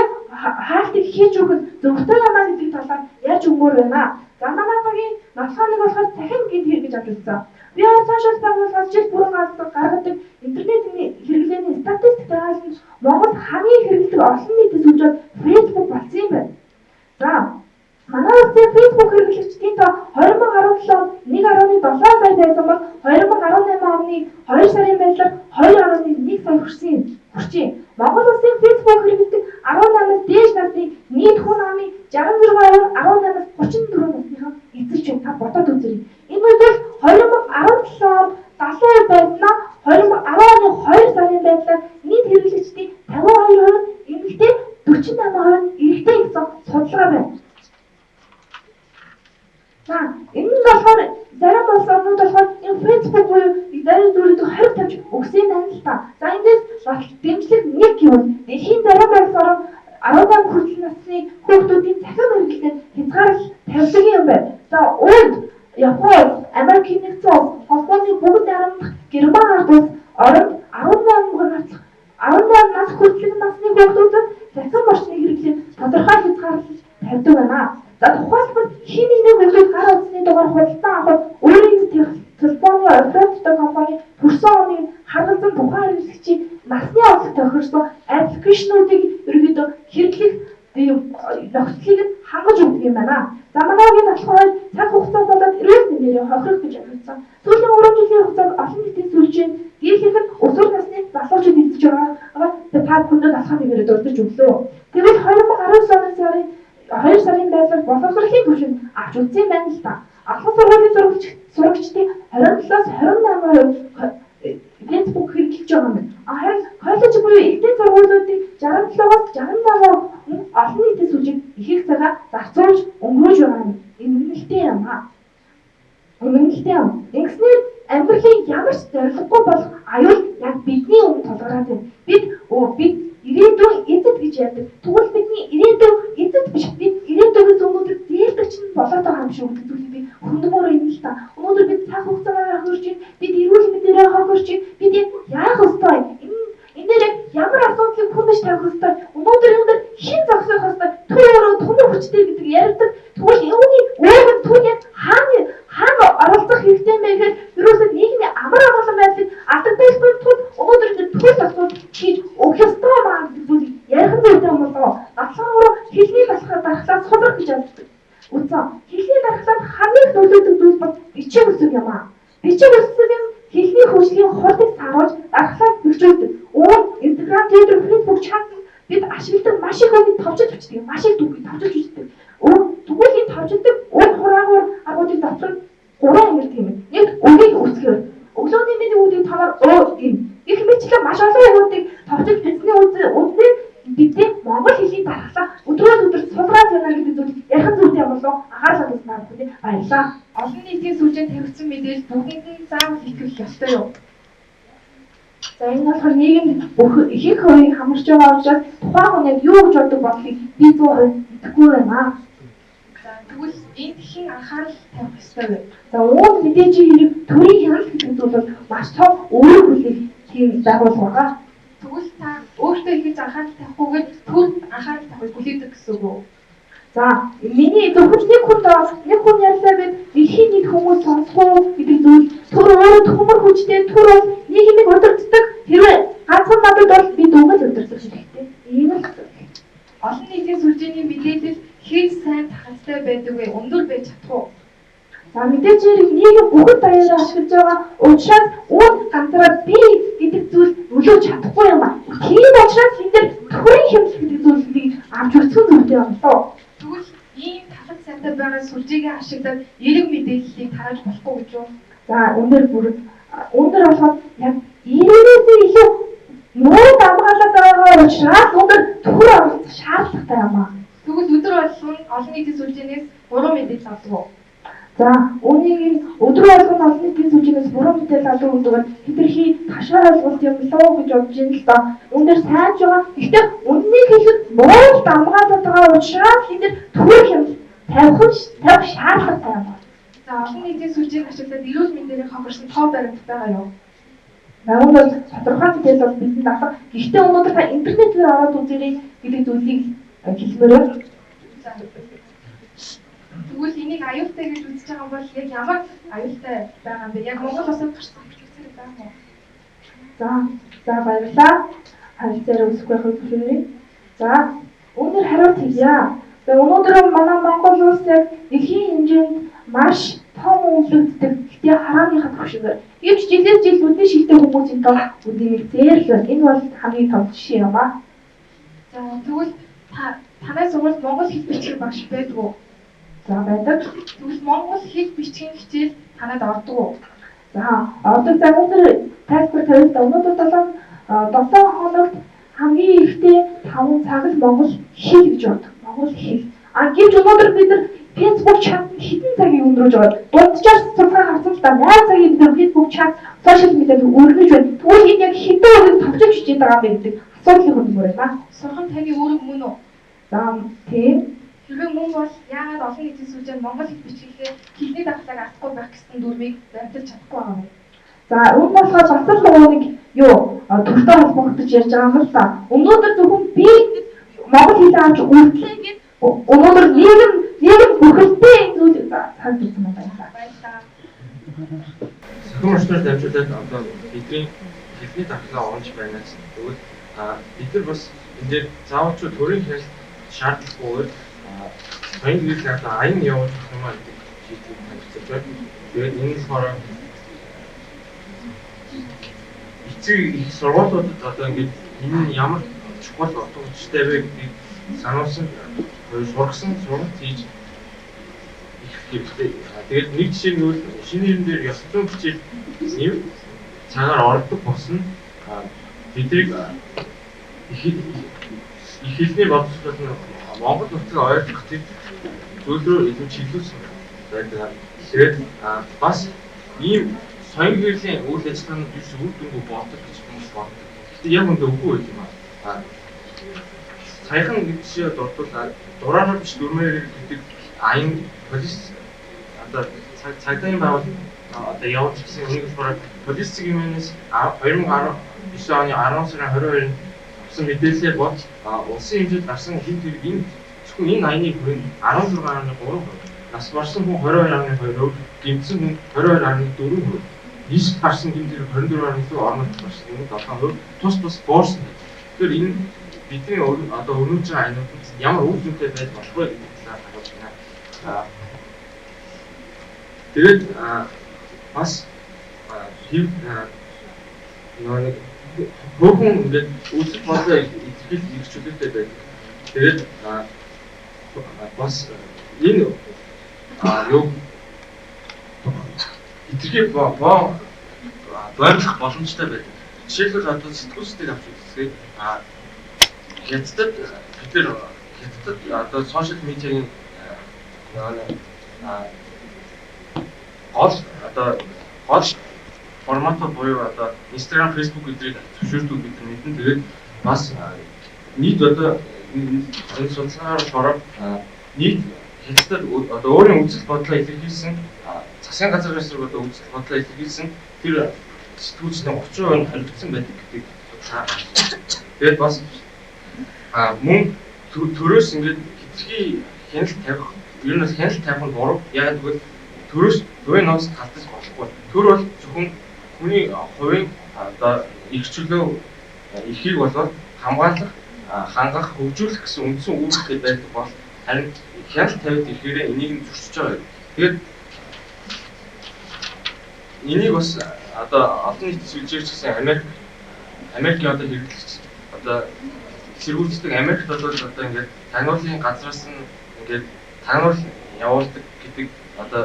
хаалтыг хийж өгөх нь зөвхөн юм а гэдэг талаар яаж өгмөр байна. За манай багийн нотлохоо нэг болохоор цахим гинт хэр гэж авч үзсэн. Би social байгууллагаас жил бүрэн гаргадаг интернет хэрэглээний статистик дагалдаж Монгол хамгийн хэрэглэдэг олон нийтийн сүлжээ Facebook болсон юм байна. За манай улсын Facebook хэрэглэгчдийн тоо 2017 онд 1.7 сая байсан бол 2018 оны 2 сарын байдлаар 2.1 сая хүрчээ. Монгол улсын Facebook хэрэглэдэг 18-аас дээш насны нийт хүн амын 66% 18-аас 34 насныхан эзэлж байна. Та бодоод үзээрэй. Энэ бол 2017 онд 70% байснаа 2010 оны 2 сарын байдлаар нийт хэрэглэгчдийн 52% эмэгтэй, 48% эрэгтэй гэсэн судалгаа байна. За энэ нь болохоор зарим улс орнууд болохоор энэ Facebook буюу зарим зүйлүүд хориг тавьж өгсөн юм байна л та. За эндээс дэмжлэг нэг гэвэл дэлхийн зарим улс орн 18 хүртэл насны хүүхдүүдийн цахим хэрэглээнд хязгаарлалт тавьдаг юм байна. За Унд, Япон, Америкийн нэгдсэн улс, холбооны бүгд найрамдах Герман ард улс оронд 18 нас хүртэлх насны хүүхдүүдэд цахим орчны хэрэглээнд тодорхой хязгаарлалт тавьдаг байна. За тухайлбал хин нэгний хүүхдүүд гар утасны дугаар худалдан авахад өөрийн телефоны оператортой компани төрсөн оныг харгалзан тухайн хэрэглэгчийн насны онцлог тохирсон аппликейшнуудыг ерөнхийдөө хэрэглэх нөхцөлийг нь хангаж өгдөг юм байна. За манай үгийн болохоор цаг хугацаа болоод эрүүл мэндээр хохирох гэж ойлгосон. Сүүлийн 3 жилийн хугацаанд олон нийтийн сүлжээнд дийлэнх нь өсвөр насны залуучууд эзэлж байгаагаа та бүхэндээ талхаа нэгээрээ дурдж өглөө. Тэгвэл 2019 оны сарын 2 сарын байдлаар боловсролын түвшинд авч үзсэн юм байна л да. Ахлах сургуулийн сурагчдын 27-аас 28% Facebook хэрэглэж байгаа юм байна. Харин коллеж буюу элдэн сургуулиудын 67-аас 68% олон нийтийн сүлжээнд их их цагаа зарцуулж өнгөрөөж байгаа юм. Эмгэнэлтэй юм аа. Эмгэнэлтэй юм. Ингэснээр амьдралын ямар ч зорилгогүй болох аюул яг бидний өмнө тулгараад байна. Бид ирээдүйн эзэд гэж ярьдаг. Тэгвэл бидний ирээдүйн эзэд биш. Бид ирээдүйн өнөөдөр зээлдэгч нь болоод байгаа юм шүү гэдэг зүйлийг би хөндөмөр юм л та. Өнөөдөр бид цаг хугацаагаар хохирч байна. Бид эрүүл мэндээрээ хохирч байна. Бид яах ёстой? Энэ дээр яг ямар асуудлыг хүндэж тавих ёстой? Өнөөдөр энэ дээр хэн зогсох ёстой? Түр өөрөө төмөр хүчтэй гэдэг ярьдаг. Тэгвэл юуны үүрэг нь түр яг хаана оролцох хэрэгтэй юм бэ гэхээр ерөөсөө нийгмийн амар амгалан байдлыг алдагдуулахгүй тулд өнөөдөр энэ төр зохицуул хийж өгөх ёстой маа гэдэг зүйлийг ярих нь зүйтэй юм болов уу? Гатлан хэлний дархлаа сулрах гэж боддог. Үгүй хэлний дархлаанд хамгийн их нөлөөдөг зүйл бол бичиг үсэг юм аа. Бичиг үсэг нь хэлний хөгжлийн хурдыг саруулж дархлааг бэхжүүлдэг. Үүн Instagram, Twitter, Facebook чат бид ашигладаг маш их үгийг товчилж бичдэг. Маш их үгийг товчилж бичдэг. Тэгвэл энэ товчилдог үг хураагуур аргуудын дотор гурван ангилдаг юм. Нэг үгийг үсгээр. Өглөөний миний үгийг томор өө гин. Гэх мэтчлэн маш олон үгүүдийг товчилж бичсэний үндсээр бидний монгол хэлний дархлаа өдрөөс өдөр сулраад байна гэдэг зүйл ярих зүйтэй юм болов анхаарал хандуулсан та бүхэндээ баярлалаа. Олон нийтийн сүлжээнд тавигдсан мэдээлэл бүгдэнд нь заавал итгэх ёстой юу? За энэ болохоор нийгэмд бүх ихэнх хувийг хамарч байгаа учраас тухайн хүн яг юу гэж боддог бодлыг би 100% мэдэхгүй байна. За тэгвэл энд хэн анхаарал тавих ёстой вэ? За үүнд мэдээж хэрэг төрийн хяналт гэдэг зүйл бол маш том үүрэг хүлээх тийм байгууллага байгаа. Тэгвэл та өөртөө хийж анхаарал тавихгүйгээр төрд анхаарал тавихыг хүлээдэг гэсэн үг үү? За миний зөвхөн нэг хүн доо нэг хүн ярьлаа гэд дэлхийн нийт хүмүүс сонсохгүй гэдэг зүйл төр өөрөө төмөр хүчтэй төр бол нийгмийг удирддаг. Хэрвээ ганцхан надад бол би дүгнэл удирдах хэрэгтэй. Ийм л олон нийтийн сүлжээний мэдээлэл хэд сайн тархалтай байдаг вэ? Өндөр байж чадах уу? За мэдээж хэрэг нийгэм бүхэн даяараа ашиглаж байгаа учраас үүнд ганцаараа би гэдэг зүйл нөлөөж чадахгүй юм а. Тийм учраас энэ дээр төрийн хэмжил гэдэг зүйлийг авч үзэх зүйтэй юм болов. Тэгвэл ийм талат сайтай байгаа сүлжээгээ ашиглаад эерэг мэдээллийг тарааж болохгүй гэж юу? За өндөр бүр өндөр болоход яг эргээс илүү нууд хамгаалаад байгаа учраас өндөр төр оролцох шаардлагатай юм а. Тэгвэл өдөр болгон олон нийтийн сүлжээнээс буруу мэдээлэл авдаг уу? За үүнийг өдөр болгон олон нийтийн сүлжээнээс буруу мэдээлэл авдаг гэдэг нь хэтэрхий ташаа ойлголт юм болов уу гэж бодож байна л доо. Үүн дээр сайж байгаа. Гэхдээ үннийг хэлэхэд нууд хамгаалаад байгаа учраас энэ дэр төр хямд тавих шаардлагатай юм. За олон нийтийн сүлжээг ашиглаад эрүүл мэндийн хохирсон тоо баримт байгаа юу? Намайг бол тодорхой мэдээлэл бол бидэнд авах. Гэхдээ өнөөдөр та интернетээр ороод үзээрэй гэдэг зүйлийг хэлмээр байна. Тэгвэл энийг аюултай гэж үзэж байгаа бол яг ямар аюултай байгаа юм бэ? Яг Монгол улсад гарсан хэрэгцээ байгаа юм уу? За баярлалаа. Харилцаараа өсөх байхыг зөвшөөрье. За өнөр хариулт хийе. За өнөөдөр манай Монгол улс яг дэлхийн хэмжээнд маш том өвлөгддөг. Гэтэ харааныхаа түвшингээр. Гэвч жилээс жил үдний шилтэй хүмүүсийн тоо үднийг зээрлээ. Энэ бол хамгийн том жишээ юм аа. За тэгвэл танай сургуульд монгол хэл бичгийн багш байдаг уу? За байдаг. Тэгвэл монгол хэл бичгийн хичээл танад ордог уу? За ордог. За өнөөдөр тайлбар тавилт. Өнөөдөр 7 хоногт хамгийн ихтэй 5 цаг л монгол хэл гэж ордог. Монгол хэл. А гэвч өнөөдөр бид нар Facebook чат хэдэн цагийг өнгөрөөж байгаа. Дунджаар судалгаа харсан л да 8 цагийг бид нар Facebook чат, сошиал медиад өргөж байна. Тэгвэл энэ яг хэдэн үгийг товчилж хичээд байгаа юм бэ гэдэг асуудлыг хөндөмөр байна. Сурах нь таны үүрэг мөн үү? За тийм. Хэрвээ мөн бол яагаад олон нийтийн сүлжээнд монгол хэл бичгэхээ хэлний дархлааг алдахгүй байх гэсэн дүрмийг баримталж чадахгүй байгаа юм бэ? За энэ болохоор бас л нөгөө нэг юу төртэй холбогдож ярьж байгаа юм л да. Өнөөдөр зөвхөн би монгол хэлээ авч үлдлээ гэд өнөөдөр нийгэм бүхэлдээ энэ зүйл цаг үзсэн байна. Баярлалаа. Сахин орчноор дамжуулаад одоо бидний хэлний дархлаа онж байна гэсэн. Тэгвэл бид нар бас энэ дээр заавал ч төрийн хяналт шаардлагагүйгээр соёл гэрэл одоо аян явуулах юм аа гэдэг шийдлийг танилцуулж байна. Тэгээд энэ нь болохоор эцэг их сургуулиудад одоо ингээд энэ нь ямар чухал утга учиртай вэ гэдгийг сануулсан, сургасан, сургалт хийж их хэрэгтэй. Тэгээд нэг жишээ нь шинэ нэрэн дээр ёс зүйн хичээл нэв цагаар ордог болсон тэднийг их хэлний боловсрол нь Монгол нутгийг ойлгох тийм зүйл рүү илүү чиглүүлсэн байдаг. Тэгээд бас ийм соёл гэрлийн үйл ажиллагаанд юус үр дүнгүй болдог гэж хүмүүс боддог. Гэхдээ яг үндэ үгүй байт юм аа. Саяхан нэг жишээ дурдвал дураараа биш дүрмээр гэдэг аян полис одоо цагдаагийн байгууллага одоо явуулж гисэн энийг болохоор полиц гэмээс 2019 оны 10 сарын 22-нд авсан мэдээлэлээр бол улсын хэмжээнд гарсан гэмт хэрэг энэ зөвхөн энэ аяны хүрээнд 16.3%, нас барсан хүн 22.2%, гэмтсэн хүн 22.4%, нийт гарсан гэмт хэрэг 24.4%, орон нутгад гарсан гэмт 7%, тус тус буурсан. Тэгэхээр энэ бидний одоо өрнөж байгаа аянууд нь ямар үр дүнтэй байж болох вэ гэдэг талаар харуулж байна. Тэгээд бас хэв нэг хөөхөн ингээд үзэл бодлоо илэрхийлэх эрх чөлөөтэй байдаг. Тэгээд бас энэ юу хэтэрхий боомлох боломжтой байдаг. Жишээлбэл одоо сэтгүүлчдийг авч үзэхэд хятадд бид нар хятадд одоо сошиал медиагийн гол одоо гол форматууд буюу одоо Instagram, Facebook гэдгийг зөвшөөрдөг бид нар мэднэ. Тэгээд бас нийт одоо энэ судалгаагаар болохоор нийт хятадд одоо өөрийн үзэл бодлоо илэрхийлсэн засгийн газрын эсрэг одоо үзэл бодлоо илэрхийлсэн тэр сэтгүүлчдийн 30% нь хоригдсан байдаг гэдэг судалгаа гарсан. Тэгээд бас мөн төрөөс ингээд хэтэрхий хяналт тавих, ер нь бол хяналт тавих нь буруу. Яг тэгвэл төрөөс хувийн нууц алдаж болохгүй. Төр бол зөвхөн хүний хувийн одоо эрх чөлөө эрхийг болоод хамгаалах, хангах, хөгжүүлэх гэсэн үндсэн үүрэгтэй байдаг бол харин хяналт тавиад ирэхээр энийг нь зөрчиж байгаа. Тэгээд энийг бас одоо олон нийтийн сүлжээг ч гэсэн Америкийн одоо хэрэглэгч одоо сэргүүцдэг Америкт бол одоо ингээд тагнуулын газраас нь ингээд тагнуул явуулдаг гэдэг одоо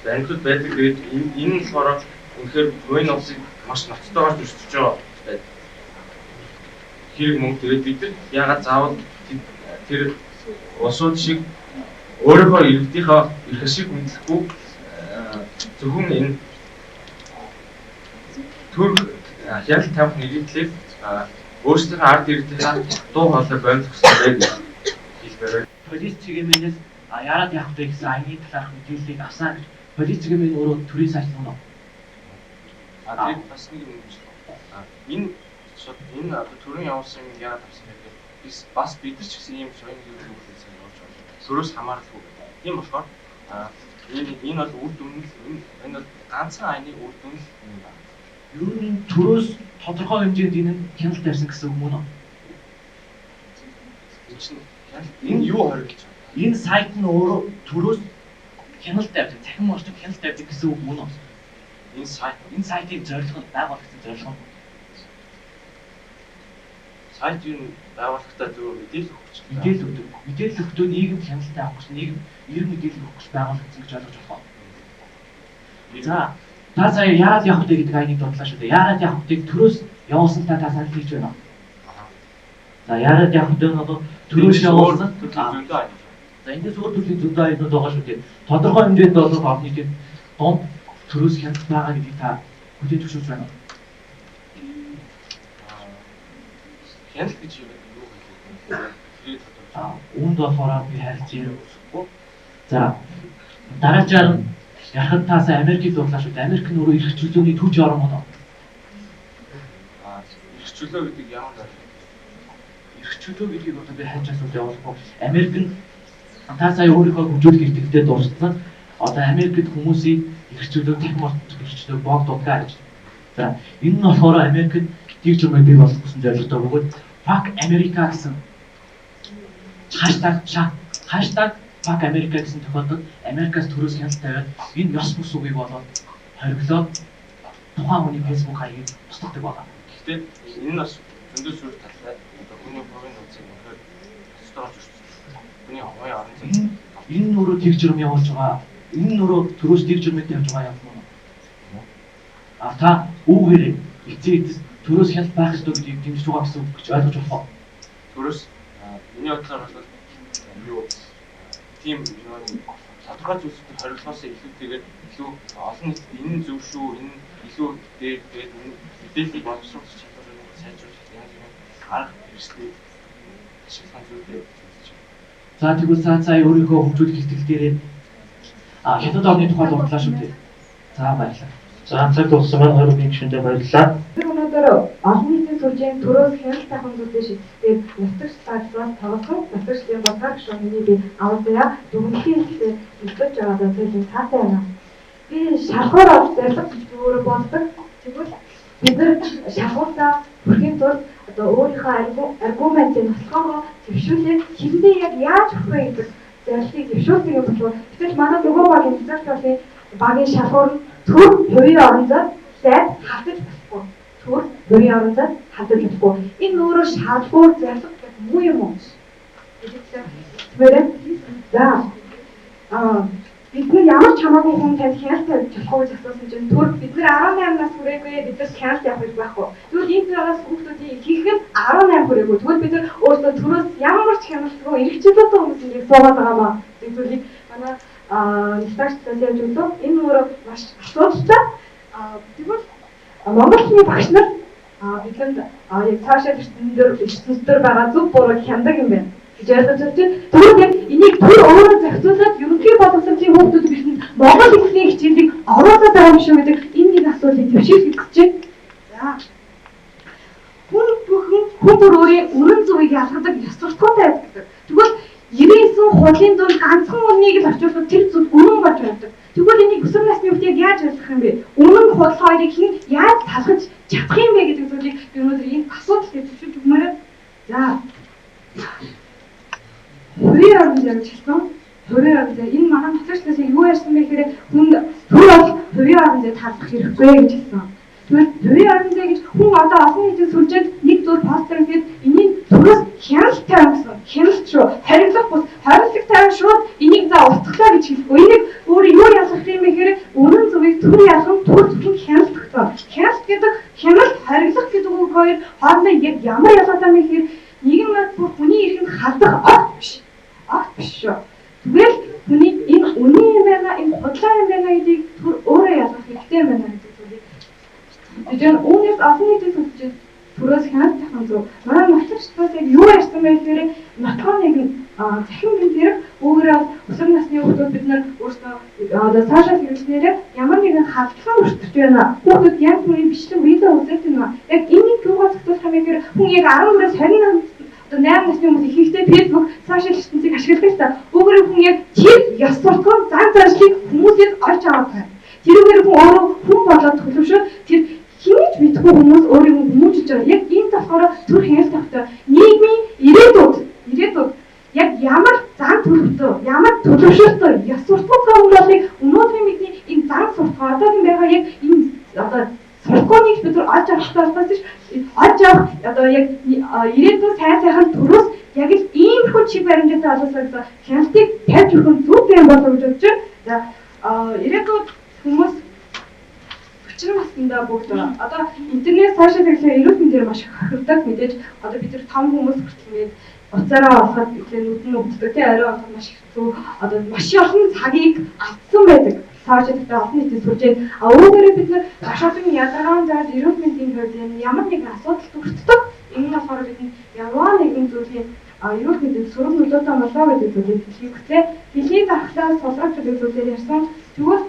баримтууд байдаг. Тэгээд энэ нь болохоор үнэхээр хувийн нууцыг маш ноцтойгоор зөрчиж байгаа байдаг хэрэг мөн. Тэгээд бид нар яагаад заавал тэр улсууд шиг өөрийнхөө иргэдийнхээ эрх ашиг хүндлэхгүй зөвхөн энэ төр хяналт тавих нэгдлийг өөрсдийнхөө ард иргэдийнхээ дуу хоолой боомлох ёстой гэж хэлмээр байна. Полиц чиглэлээс яарад явах вэ гэсэн аяны талаарх мэдээллийг авсан гэж полиц чиглэл өөрөө төрийн сайт юм уу? Тэгээд бас нэг юм байна. Энэ одоо төрийн явуулсан юм яагаад авсан бэ гэхээр бас бид нар ч гэсэн ийм соёл үйлдэл сайн явуулж байна. Төрөөс хамааралгүй. Тийм болохоор энэ бол үр дүн л энэ бол ганцхан аяны үр дүн л юм байна. Ер нь төрөөс тодорхой хэмжээнд энэ хяналт тавьсан гэсэн үг мөн үү? Энэ чинь энэ юу хориглож байна? Энэ сайт нь өөрөө төрөөс хяналт тавьдаг, цахим орчинд хяналт тавьдаг гэсэн үг мөн үү? Энэ сайтын зорилго нь байгуулагдсан зорилго нь сайт юу байгууллагатай зөв мэдээлэл өгөх гэж. Мэдээлэл өгдөг. Мэдээлэл өгдөө нийгэмд хяналттай авах гэж, нийгэм эрг мэдээлэл өгөх гэж байгуулагдсан гэж ойлгож болох. За та сая яагаад явах вэ гэдэг аяныг дурдлаа шүү дээ. Яагаад явах вэ төрөөс явуулсан та санал хийж байна уу? За яагаад явах вэ нь одоо төрөөс явуулсан төрлийн зөндөө аян. За эндээс өөр төрлийн зөндөө аянууд байгаа шүү дээ. Тодорхой хэмжээнд бол олон нийтийн дунд төрөөс хяналт байгаа гэдгийг та хүлээн зөвшөөрч байна уу? Хяналт гэж юу вэ? Үүнд болохоор би харилцан яриаг өсөхгүй. За дараачаар нь ярахад таасаа Америкийг дурдлаа шүү дээ. Америк нь өөрөө эрх чөлөөний төж орон мөн үү? Эрх чөлөө гэдэг ямар зүйл? Эрх чөлөө гэдгийг одоо би хайж асуулт явуулахгүй. Америк нь та сая өөрийнхөө хөгжүүлэх эрхтэй дурдсан. Одоо Америкт хүмүүсийн эрх чөлөө, цахим орчинд эрх чөлөө бог дутгаа гэж. За энэ нь болохоор Америкт дэг журмыг бий болгох гэсэн зорилготой бөгөөд Fuck America гэсэн hashtag Fuck America гэсэн тохиолдолд Америкаас төрөөс хяналт тавиад энэ ёс бус үгийг болоод хориглоод тухайн хүний Facebook хаягийг устгадаг байна. Гэхдээ энэ нь бас зөндөө сөрөг талтай. Одоо хүний хувийн нууцыг үнэхээр ёстойгоор зөрчиж, хүний хувийн орон зай. Энэ нь өөрөө тэг журам явуулж байгаа. Энэ нь өөрөө төрөөс тэг журмыг тавьж байгаа юм уу? А та үүгээр эцээ эцэс төрөөс хяналт байх ёстой гэдгийг дэмжиж байгаа гэсэн үг гэж ойлгож болох уу? Төрөөс миний бодлоор бол юу тийм тодорхой зүйлсүүд хориглохоос илүүтэйгээр илүү олон нийтэд энэ нь зөв шүү, энэ илүү дээр тэгээд мэдээллийг боловсруулах чадварыг сайжруулах янз бүрийн арга хэрэгслийг ашиглах нь зүйтэй гэж үзэж байна. За тэгвэл цаа цаа өөрийнхөө хөгжүүлэх ихтгэл дээрээ Хятад орны тухай дурдлаа шүү дээ. За баярлалаа. За цаг дууссан маань 21 гишүүндээ баярлалаа. Тэр өнөөдөр олон нийтийн сүлжээнд төрөөс хяналт тавих зүйлийн шийдэлтэй нутагч талаас тоглосон нутагчлалын бодлого гишүүн миний би Авзая дүгнэлийн хэлээр хэлбэж байгаа зүйлийн цаатай байна. Би шалгуур олж зорилго гэж өөрөө боддог. Тэгвэл бид нар шалгууртаа хүрэхийн тулд одоо өөрийнхөө аргументыг нотлохоогоо зэвшүүлээд хэрэндээ яг яаж хүрэх вэ гэдэг зорилгыг зэвшүүлдэг юм болов. Гэвч манай нөгөө багийн цэцэг багийн шалгуур нь төр хувийн орон зай зайд хавтаж болохгүй. Төр хувийн орон зайд хавтаж болохгүй. Энэ өөрөө шалгуур зорилго гэх муу юм уу? Тэгэхээр за бид нар ямар ч хамаагүй хүн танд хяналт тавьж болохгүй гэж асуусан чинь төр бид нар 18 нас хүрээгүй, бид нар хяналт явах гэж байхгүй. Тэгвэл энд байгаа хүүхдүүдийн ихэнх нь 18 хүрээгүй. Тэгвэл бид нар өөрсдөө төрөөс ямар ч хяналтгүй эрх чөлөөтэй хүмүүс ингэж суугаад байгаа маа. Тэг зүйлийг манай нутагчлалаас яаж өглөө. Энэ өөрөө маш асуудалтай. Тэгвэл Монгол хэлний багш нар бидэнд яг цаашаа ертөнцийн байгаа зөв бурууг хяндаг юм байна гэж ойлгож байна. Тэгвэл яг энийг төр өөрөө зохицуулаад ерөнхий боловсролын хүүхдүүд бидэнд Монгол хэлний хичээлийг оруулаад байгаа юм шүү гэдэг энэ нэг асуудлыг төвшүүлэх гэж байна. За. Хүн бүхэн хүн бүр өөрийн үнэн зөвийг ялгадаг ёс суртахуунтай байдаг. Тэгвэл 99 худлын дунд ганцхан үннийг л орчуулбал тэр зүйл үнэн болж байдаг. Тэгвэл энийг өсвөр насны хүүхд яг яаж ойлгох юм бэ? Үнэн худал хоёрыг хэн яаж салгаж чадах юм бэ гэдэг зүйлийг би өнөөдөр энэ асуудал дээр төвшүүлж өгмөр. За. Хувийн орон зай гэж хэлсэн. Хувийн орон зай энэ манай нутагчлалаас юу ярьсан бэ гэхээр хүнд төр бол хувийн орон зай таалах хэрэггүй гэж хэлсэн. Тэгвэл хувийн орон зай гэж хүн одоо олон нийтийн сүлжээнд нэг зүйл постэр хийгээд энийг төрөөс хяналт тавина гэсэн. Хяналт шүү. Хориглох бус хориглох тавин шууд энийг за устглаа гэж хэлэхгүй. Энийг өөрөө юу ялгах юм бэ гэхээр үнэн зөвийг төр ялган төр зөвхөн хяналт өгсөн. Хяналт гэдэг хяналт хориглох гэдэг үг хоёр хоорондоо яг ямар ялгаатай юм бэ гэхээр нэг нь бүр хүний эрхэнд халдах огт биш. Огт биш шүү. Тэгвэл хүний энэ үнэн юм байна, энэ худлаа юм байна гэдгийг төр өөрөө ялгах хэрэгтэй юм байна гэдэг зүйлийг. Тэгэхээр үүнээс олон нийтийн сүлжээ төрөөс хяналт тавих зөв. Манай нутагчлалаас яг юу ярьсан бэ гэхээр нотгоо нэг захин гэмт хэрэг өөрөөр өсвөр насны хүүхдүүд бид нар өөрсдөө одоо сошиал хэрэглэнээр ямар нэгэн халдлага өртөж байна. Хүүхдүүд янз бүрийн бичлэг видео үзэж байна. Яг энийг юугаа зохицуулах юм бэ гэхээр хүн яг 14-өөс 28 одоо 8 насны хүмүүс ихэнхдээ Facebook сошиал ертөнцийг ашигладаг та. Өөрөөр хүн яг тэр ёс суртахуун зан заншлыг хүмүүсээс олж аваад байна. Тэрүүгээр хүн өөрөө хүн болоод төлөвшөөд тэр хинэж мэдгүй хүмүүс өөрийгөө хүмүүжиж байгаа. Яг энэ болохоор төр хяналт тавтай. Нийгмийн ирээдүйд яг ямар зан төлөвтэй, ямар төлөвшөлтөй ёс суртахуун хүн болыг өнөөдрийн бидний энэ зан суртахуун одоогийн байгаа яг энэ одоо суртахууныг бид нар олж авах хэрэгтэй болохоос биш олж авах одоо яг ирээдүйн сайн сайхан төрөөс яг л иймэрхүү чиг баримжаатай олоосаа гэсэн хяналтыг тавьж өгөх нь зүйтэй юм болов гэж бодож байна. За ирээдүйд хүмүүс 40 наснда бүгд одоо интернет сошиал хэрэглээ эрүүл мэндээр маш их хохирдог мэдээж одоо бид нар том хүмүүс хүртэл ингээд уцаараа олоход ихлээр нүд нь өвддөг тий орой олоход маш их хэцүү одоо маш олон цагийг алдсан байдаг. Сошиал хэрэглээ олон нийтийн сүлжээ. А үүгээрээ бид нар маш олон ядаргаан зааж эрүүл мэндийн хувьд ямар нэгэн асуудал төртдөг. Энэ нь болохоор бидэнд ямар нэгэн зүйлийн эрүүл мэндийн сөрөг нөлөөтэй болоо гэдэг зүйлийг хэлхийг хүслээ. Дэлхийн дархлаа сулрах гэдэг зүйлээр ярьсан. Тэгвэл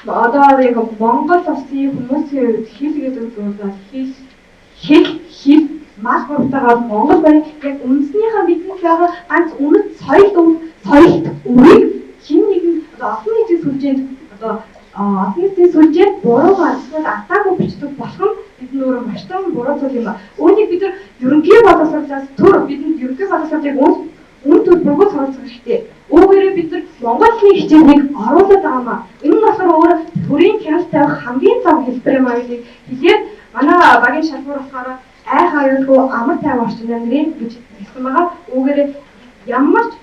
одоо яг Монгол улсын хүмүүсийн хувьд хэл гэдэг зүйл бол хэл мал гуравтайгаа Монгол бай яг үндснийхээ бидэнд байгаа ганц үнэт соёл соёлт үрийг хэн нэгэн одоо олон нийтийн сүлжээнд одоо олон нийтийн сүлжээнд буруугаар эсвэл алдаагүй бичдэг болох нь бид өөрөө маш том буруу зүйл юм ба. Үүнийг бид нар ерөнхий боловсролоос төр бидэнд ерөнхий боловсролыг үн төлбөргүй суралцах хэрэгтэй. Үүгээрээ бид нар монгол хэлний хичээлийг оруулаад байгаа маа. Энэ нь болохоор өөр төрийн хяналт тавих хамгийн зам хэлбэр юм а гэдгийг хэлээд манай багийн шалгуур болохоор айх аюулгүй амар тайван орчин амьдрын гэж хэлсэн байгаа. Үүгээрээ ямар ч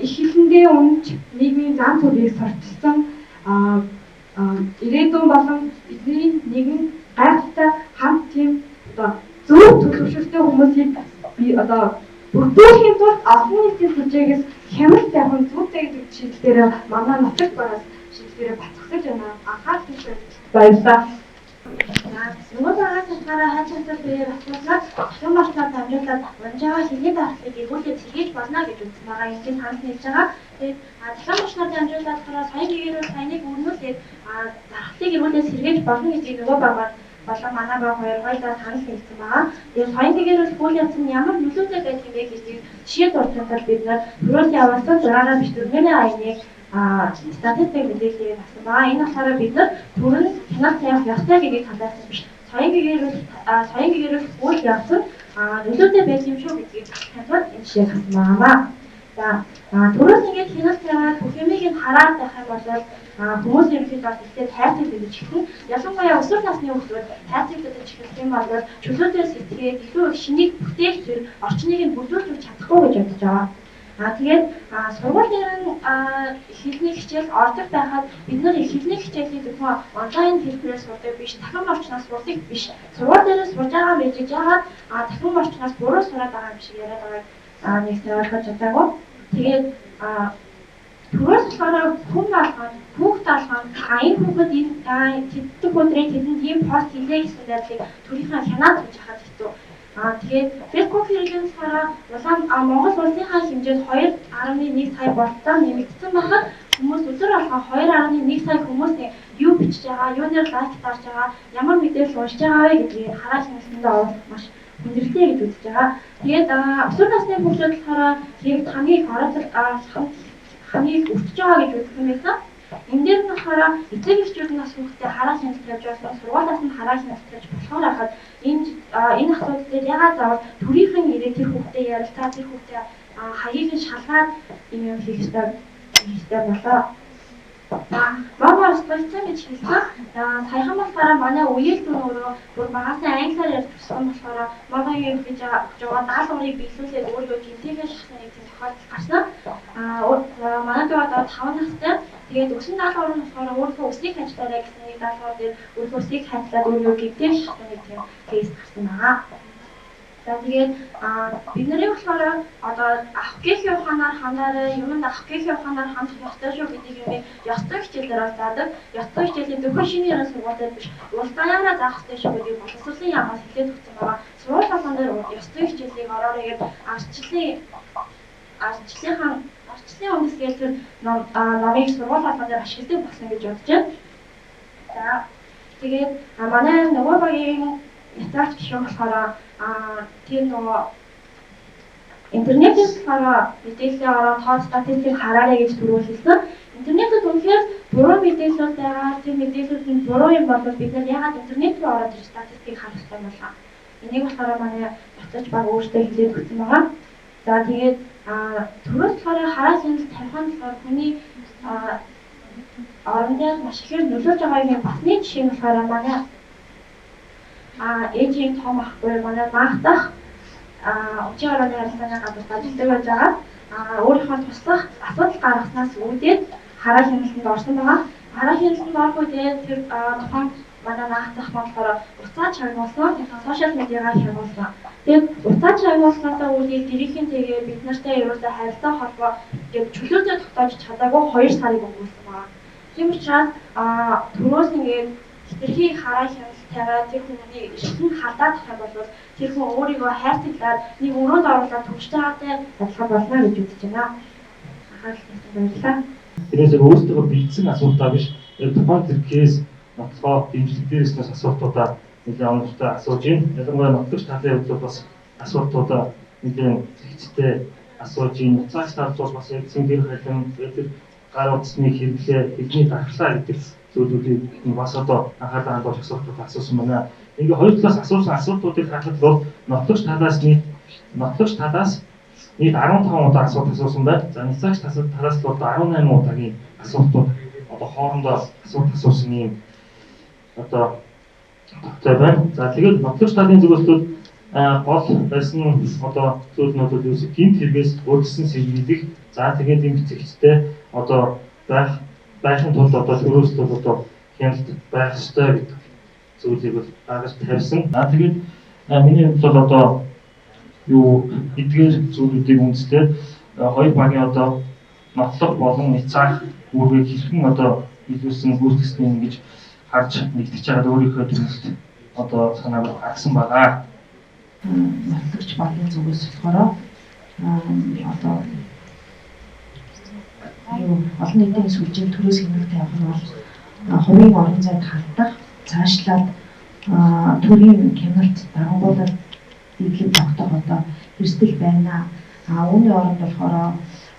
их хэлэндээ үнж нийгмийн зан төлөвийг сурталсан ирээдүйн болон бидний нэгэн гайхалтай хамт тийм одоо зөв төлөвшөлттэй хүмүүсийг би одоо бүрдүүлэхийн тулд олон нийтийн сүлжээгээс хяналт тавих нь зүйтэй гэдэг шийдэл дээр манай нутагт багаас шийдэл дээр бацгасаж байна. Анхаарал тавьсан баярлалаа. Нөгөө багаас болохоор хань чансал биеэр асуулаад цахим орчноор дамжуулаад унж байгаа хэлний дархлыг эргүүлээд сэргийж болно гэж үзсэн байгаа. Энэ чинь санал нийлж байгаа. Тэгээд цахим орчноор дамжуулаад болохоор соён гэгээрүүл саяны өрнүүлээд дархлыг эргүүлээд сэргийж болно гэдгийг нөгөө багаар болон манай баг хоёр хоёулаа санал нийлсэн байгаа. Тэгээд соён гэгээрүүл үйл явц нь ямар нөлөөтэй байдаг юм бэ гэдгийг жишээ дурдахад бид нар төрөөс явуулсан зураараа биш 4-ний аяны статистик мэдээллийг авсан байгаа. Энэ болохоор бид нар түрэн хяналт тавих ёстой гэдгийг санаасан биш. Соён гэгээрүүл үйл явц нь нөлөөтэй байх юм шүү гэдгийг тайлбар энэ жишээг авсан байгаамаа. За түрүүс ингээд хяналт тавиад бүх юмыг нь хараад байх юм бол хүмүүс ерөнхийдөө бас ихтэй тайцагдаж эхэлнэ. Ялангуяа өсвөр насны хүүхдүүд тайцагдаж эхэлэх юм бол чөлөөтэй сэтгээд илүү их шинийг бүтээх тэр орчныг нь бүрдүүлж өгч чадахгүй гэж бодож байгаа. Тэгээд сургууль дээр нь хэлний хичээл ордог байхад бид нар хэлний хичээлийг зөвхөн онлайн хэлбэрээр сурдаг биш, цахим орчноос сурдаг биш. Сургууль дээрээ сурж байгаа байж яагаад цахим орчноос буруу сураад байгаа юм шиг яриад байгааг нэг сайн ойлгож чадаагүй. Тэгээд түрээс болохоор хүн болгон, хүүхд болгон энэ хүүхэд энэ тэддэг өдрийн тэдэнд ийм пост хийлээ гэсэн байдлыг төрийнхөө хянаад өгч хахад хэцүү. Тэгээд Facebook хэрэглэн болохоор улаан Монгол улсынхаа хэмжээнд 2.1 сая болцоо нэмэгдсэн байхад хүмүүс өдөр болгон 2.1 сая хүмүүсийн юу бичиж байгаа, юунаар лайк дарж байгаа, ямар мэдээлэл уншиж байгаа вэ гэдгийг хараа шинжилгээнд оруулах маш хүндрэлтэй гэж үзэж байгаа. Тэгээд өсвөр насны хүүхдүүд болохоор хэрэгт хамгийн их оролцол хамгийн их өртөж байгаа гэж үзэх юм байсан. Энэ дээр нь болохоор эцэг эхчүүд нь бас хүүхдээ хараа хяналт тавьж байсан, сургуулиас нь хараа хяналт тавьж болохоор хахад энэ асуудал дээр ягаад заавал төрийнхэн ирээд тэр хүүхдээ ярилцаа, тэр хүүхдээ хаягийг нь шалгаад юм юм хийх ёстой болоо. Монгол устгагдсан гэж хэлсэн. Саяхан болохоор манай үеэл дүү өөрөө бүр багасаа англиар ярьж өссөн болохоор Монголын гэж байгаа даалгаврыг биелүүлээд өөрийгөө гинтэйгээ шахсан нэг тийм тохиолдол гарсан. Манай дүү одоо 5 настай. Тэгээд өсөн даалгавар нь болохоор өөрийнхөө өсийг хайчлаарай гэсэн нэг даалгавар дээр өөрийнхөө өсийг хайчлаад өөрийгөө гинтэйг шахсан нэг тийм кейс гарсан байгаа. За тэгээд бид нарын болохоор одоо авах гэх ухаанаар хандаарай, юмд авах гэх ухаанаар хандах ёстой шүү гэдэг юмыг ёстой хичээлээр бас заадаг. Ёстой хичээлийн зөвхөн шинэ ерэн сургуулиуд биш, улс даяараа заах ёстой шүү гэдгийг боловсролын яамаас хэлээд өгсөн байгаа. Сургууль болгон дээр ёстой хичээлийг ороорой гэж ардчлалын үндэс гэж тэр номыг сургууль болгон дээр ашигладаг болсон гэж бодож байна. За тэгээд манай нөгөө багийн яцаач гишүүн болохоор тэр нөгөө интернетээс болохоор мэдээлэл ороод тоо статистик хараарай гэж түрүү хэлсэн. Интернетэд үнэхээр буруу мэдээлэлүүд байгаа. Тэр мэдээлэлүүд нь буруу юм бол бид нар яагаад интернет рүү ороод тэр статистикийг харах ёстой юм болоо. Энийг болохоор манай буцаж баг өөртөө хэлээд өгсөн байгаа. За тэгээд түрүүс болохоор хараа хяналт тавих нь болохоор хүний орон дээр маш ихээр нөлөөлж байгаа юм бас нэг жишээ нь болохоор манай ээжийн том ах буюу манай маахтах өмчийн орооны харилцааны газарт ажилладаг байж байгаа. Өөрийнхөө туслах асуудал гаргаснаас үүдээд хараа хяналтанд орсон байгаа. Хараа хяналтанд орох үедээ тэр тухайн манай маахтах болохоор уцаа чагнуулсан, сошиал медиагаар хянуулсан. Тэгээд уцаа чагнуулснаасаа үүдээд дэрийнхэн тэгээ бид нартай ерөөсөө харилцаа холбоо яг чөлөөтэй тогтоож чадаагүй 2 сарыг өнгөрүүлсэн байгаа. Тийм учраас түрүүс ингээд хэтэрхий хараа хяналт тавиад тэр хүний эрхэн халдаад авах юм бол тэр хүн өөрийгөө хайрцаглаад нэг өрөөнд оруулаад төвчтэй адилхан болно гэж үзэж байна. Анхаарал тавьсан баярлалаа. Тэрнээс өөрсдөө бэлдсэн асуултаа биш, тухайн тэр кейс нотлогоо дэмжлэг дээрээс нь асуултуудаа нэлээд оновчтой асууж байна. Ялангуяа нотлогч талын хувьд бас асуултуудаа нэлээд зэгцтэй асууж байна. Нуцаагч талд бол бас яг цэнгэр халим, тэр гар утасны хэрэглээ, хэлний дархлаа гэдэг зүйлүүдийг бас одоо анхаарлаа хандуулах асуултууд асуусан байна. Ингээ хоёр талаас асуусан асуултуудыг харахад бол нотлогч талаас нийт 15 удаа асуулт асуусан байна. За няцаагч талаас бол 18 удаагийн асуултууд одоо хоорондоо асуулт асуусан юм одоо тогтцоо байна. За тэгээд нотлогч талын зүгээс гол байсан одоо зүйл нь бол ерөөсөө гэмт хэрэгээс өөрчлөсөн сэргийлэх. За тэгээд юм эцэгчтэй одоо байхын тулд одоо төрөөс тул одоо хяналт байх ёстой гэдэг зүйлийг бол гаргаж тавьсан. За тэгээд миний хувьд бол одоо юу эдгээр зүйлүүдийг үндэслээд хоёр багийн одоо нотлох болон няцаах үүргийг хэрхэн одоо биелүүлсэн гүйцэтгэсэн ингэж харж нэгтгэж байгаад өөрийнхөө дүгнэлт одоо санааг гаргасан байгаа. Нотлогч багийн зүгээс болохоор одоо юу олон нийтийн сүлжээнд төрөөс хяналт тавих нь бол хувийн орон зайд хандах, цаашлаад төрийн хяналт дарангуулаад дэглэм тогтоох одоо эрсдэл байна. А үүний оронд болохоор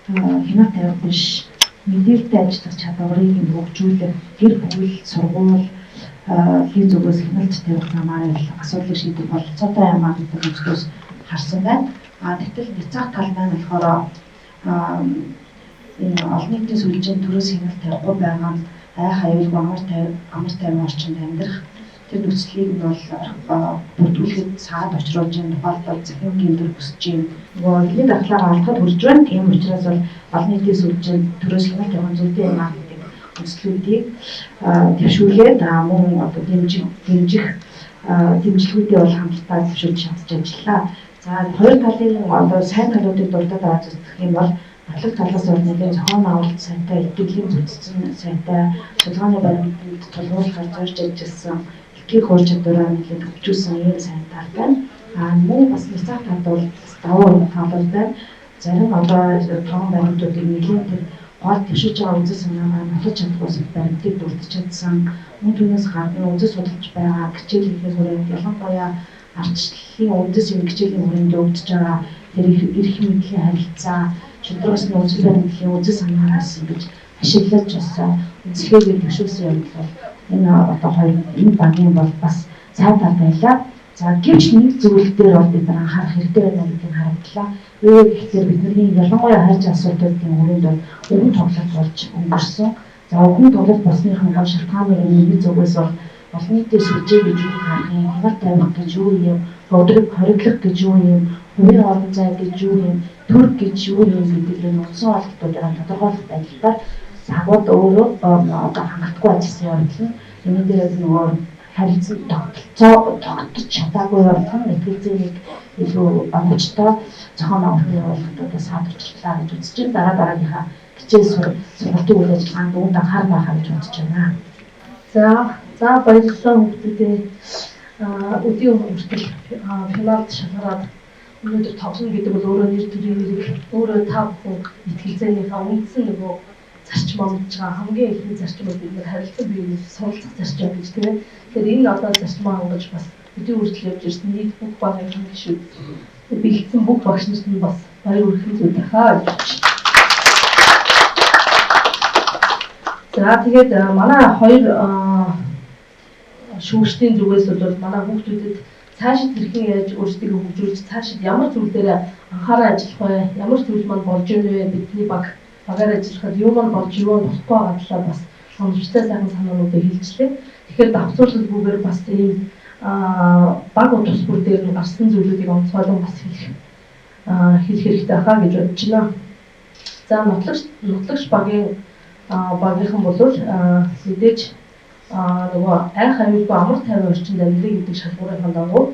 хяналт тавих биш, мэдээлэлтэй ажиллах чадварыг хөгжүүлэх, гэр бүл, сургууль лийн зүгээс хяналт тавих замаар асуудлыг шийдэх бололцоотой юм а гэдэг үзлээс харсан байна. А гэтэл няцаах тал маань болохоор энэ олон нийтийн сүлжээнд төрөөс хяналт тавихгүй байгаа нь айх аюулгүй амар тайван орчинд амьдрах тэр нөхцөлийг нь бол бүрдүүлэхэд саад учруулж байна. Тухайлбал цахим гэмтэр өсөж байна. Нөгөө эхний дархлаагаа алдахад хүрж байна. Тийм учраас бол олон нийтийн сүлжээнд төрөөс хяналт тавих зүйтэй юм а гэдэг үзлүүдийг дэвшүүлээд мөн одоо дэмжих дэмжлэгүүдээ бол хамтдаа дэвшүүлж чадж ажиллаа. За хоёр талын одоо сайн талуудыг дурдаад аваад үзэх юм бол нотлог талаас бол нэлээд зохион байгуулалт сайнтай, итгэлийн зүтцэн сайнтай, судалгааны баримтанд тулгуурлахаар зорж ажилласан, илтгэх ур чадвараа нэлээд хөгжүүлсэн ийм сайн тал байна. А мөн бас няцаах талд бол давуу тал байна. Зарим одоо тоон баримтуудыг нэлээд тэр гол дэвшиж байгаа үзэл санаагаа нотлож чадахгүй баримтыг дурдж чадсан. Мөн түүнээс гадна үзэл судалж байгаа хичээлийнхээ хүрээнд, ялангуяа ардчлалын үндэс юм хичээлийн хүрээнд өгдөж байгаа тэр эрх мэдлийн харилцаа, шударгаас нь үзэл баримтлалын үзэл санаагаас ингэж ашиглаж бас үнэлгээгээр төвшүүлсэн явдал бол энэ одоо хоёр энэ багийн бол бас сайн тал байлаа. За гэвч нэг зүйл дээр бол бид нар анхаарах хэрэгтэй байна гэдгийг харагдлаа. Юу гэхээр бидний ялангуяа хайж асуултуудын хүрээнд бол өвгөн тоглолт болж өнгөрсөн. За өвгөн тоглолт болсныхан гол шалтгааныг нэг зүгээс бол олон нийтийн сүлжээ гэж юу харах юм, хяналт тавих гэж юу юм, хориглох гэж юу юм, хувийн орон зай гэж юу юм, төр гэж юу юм гэдэг энэ үндсэн ойлголтуудыг тодорхойлох байдлаар багууд өөрөө одоо хангалтгүй ажилласан явдал нь энэ дээрээс нөгөө харилцан тогтолцоо тогтож чадаагүй явдал нь мэтгэлзээнийг илүү оновчтой зохион байгуулалтын явуулгуудаа саад учрлаа гэж үзэж байна. Дараа дараагийнхаа хичээл сургалтын үйл ажиллагаанд үүнд анхаарал байхаа гэж бодож байна. За баярлалаа хүмүүстээ. Өдийн хүртэл финалд шалгараад өнөөдөр тоглоно гэдэг бол өөрөө нэр төрийн хэрэг, өөрөө та бүхэн итгэлзээнийхээ үндсэн нөгөө зарчмаа мэдж байгаа хамгийн ихний зарчим бол бид нар харилцан биеийн суралцах зарчим гэж тийм ээ. Тэгэхээр энэ одоо зарчмаа хангаж бас өдийн хүртэл явж ирсэн нийт бүх багийн гишүүд бэлдсэн бүх багш нарт нь бас баяр хүргээх зүйл байхаа гэж. За тэгээд манай хоёр шүүгчдийн зүгээс бол манай хүүхдүүдэд цаашид хэрхэн яаж өөрсдийгөө хөгжүүлж цаашид ямар зүйл дээр анхаарал ажиллах вэ? Ямар зүйл маань болж ийнэ вэ? Бидний багаар ажиллахад юу маань болж юу болохгүй байгаа талаар бас оновчтой сайхан санаануудыг хэлжлээ. Тэгэхээр давхцуулалгүйгээр бас ийм баг тус бүр дээр нь гарсан зүйлүүдийг онцгойлон бас хэлэх хэрэгтэй хаа гэж бодож байна. За нотлогч багийн багийнхан бол мэдээж нөгөө айх аюулгүй амар тайван орчинд амьдрыг гэдэг шалгуурынхаа дагуу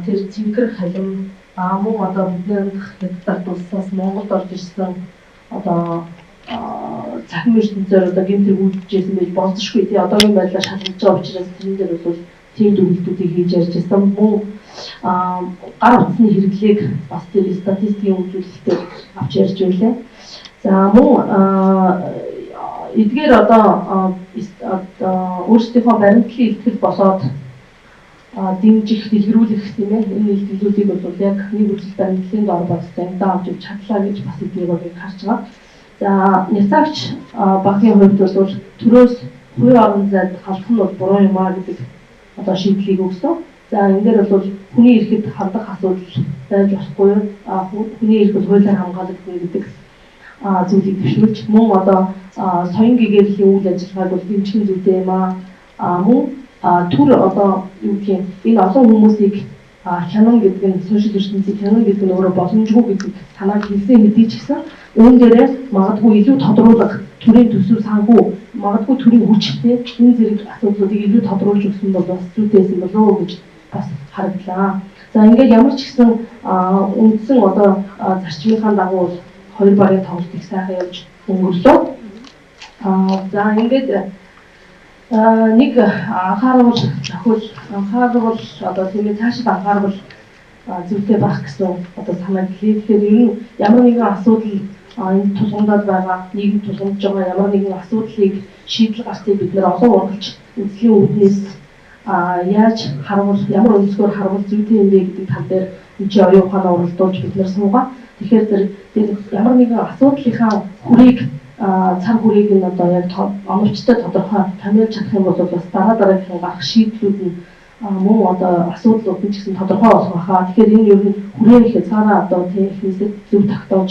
тэр цэнхэр халим мөн одоо бидний хятадд улсаас Монголд орж ирсэн одоо цахим ертөнцөөр одоо гэмт хэрэг үүсгэжсэн байж болзошгүй тий одоогийн байдлаар шалгаж байгаа учраас тэрэн дээр бол тийм дүгнэлтүүдийг хийж ярьж байсан. Мөн гар утасны хэрэглээг бас тэр статистикийн үзүүлэлтээр авч ярьж байлаа. За мөн эдгээр одоо өөрсдийнхөө баримтлалын илтгэл болоод дэмжих, дэлгэрүүлэх тийм ээ энэ илтгэлүүдийг бол яг нэг үзэл баримтлалын дор бодолтой юмдаа авч явж чадлаа гэж бас эдний багийг харж байгаа. За няцаагч багийн хувьд бол төрөөс хувийн орон зайд халдах нь бол буруу юм а гэдэг одоо шийдлийг өгсөн. За энэ дээр бол хүний эрхэд хандах асуудал байж болохгүй, хүний эрх бол хуулиар хамгаалагдана гэдэг зүйлийг төвшүүлж мөн одоо соён гэгэрлийн үйл ажиллагааг бол дэмжих нь зүйтэй юм аа. Мөн төр одоо юу гэх юм энэ олон хүмүүсийг хянан гэдэг нь сошиал ертөнцийг хянан гэдэг нь өөрөө боломжгүй гэдэг санааг хэлсэн хэдий ч гэсэн үүн дээрээ магадгүй илүү тодруулах төрийн төсөв санхүү магадгүй төрийн хүчтэй энэ зэрэг асуудлуудыг илүү тодруулж өгсөн бол бас зүйтэйсэн болов уу гэж бас харагдлаа. За ингээд ямар ч гэсэн үндсэн одоо зарчмынхаа дагуу хоёр багийн тоглолт их сайхан явж өнгөрлөө. За ингээд Нэг анхаарвал зохиол анхаарвал одоо тийм ээ цаашид анхаарвал зүйтэй байх гэсэн одоо санаа гэлээ. Тэгэхээр ер нь ямар нэгэн асуудал энэ тулгамдаад байгаа, нийгэм тулгамдж байгаа ямар нэгэн асуудлыг шийдэл гарцыг бид нэр олон ургалж үзлийн үүднээс яаж харвал, ямар өнцгөр харвал зүйтэй юм бэ гэдэг тал дээр энэ чинь оюун ухаанаа уралдуулж бид нэр суугаа. Тэгэхээр тэр ямар нэгэн асуудлынхаа хүрээг цар хүрээг нь одоо яг оновчтой тодорхой томьёолж чадах юм бол бас дараа дараагийнхан гарах шийдлүүд нь мөн одоо асуудлууд нь ч гэсэн тодорхой болох байхаа. Тэгэхээр энэ ер нь хүрээ хязгаараа одоо тийм ихнээсээ зөв тогтоож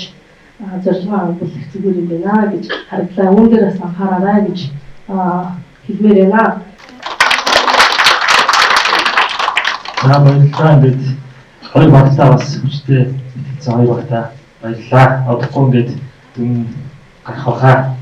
зорилгоо хангах их зүгээр юм байна гэж харагдлаа. Үүн дээр бас анхаараарай гэж хэлмээр байна. За баярлалаа. Ингээд хоёр багтаа бас хүчтэй мэтгэлцэн хоёр багтаа баярлалаа. Одохгүй ингээд дүн гарах байхаа.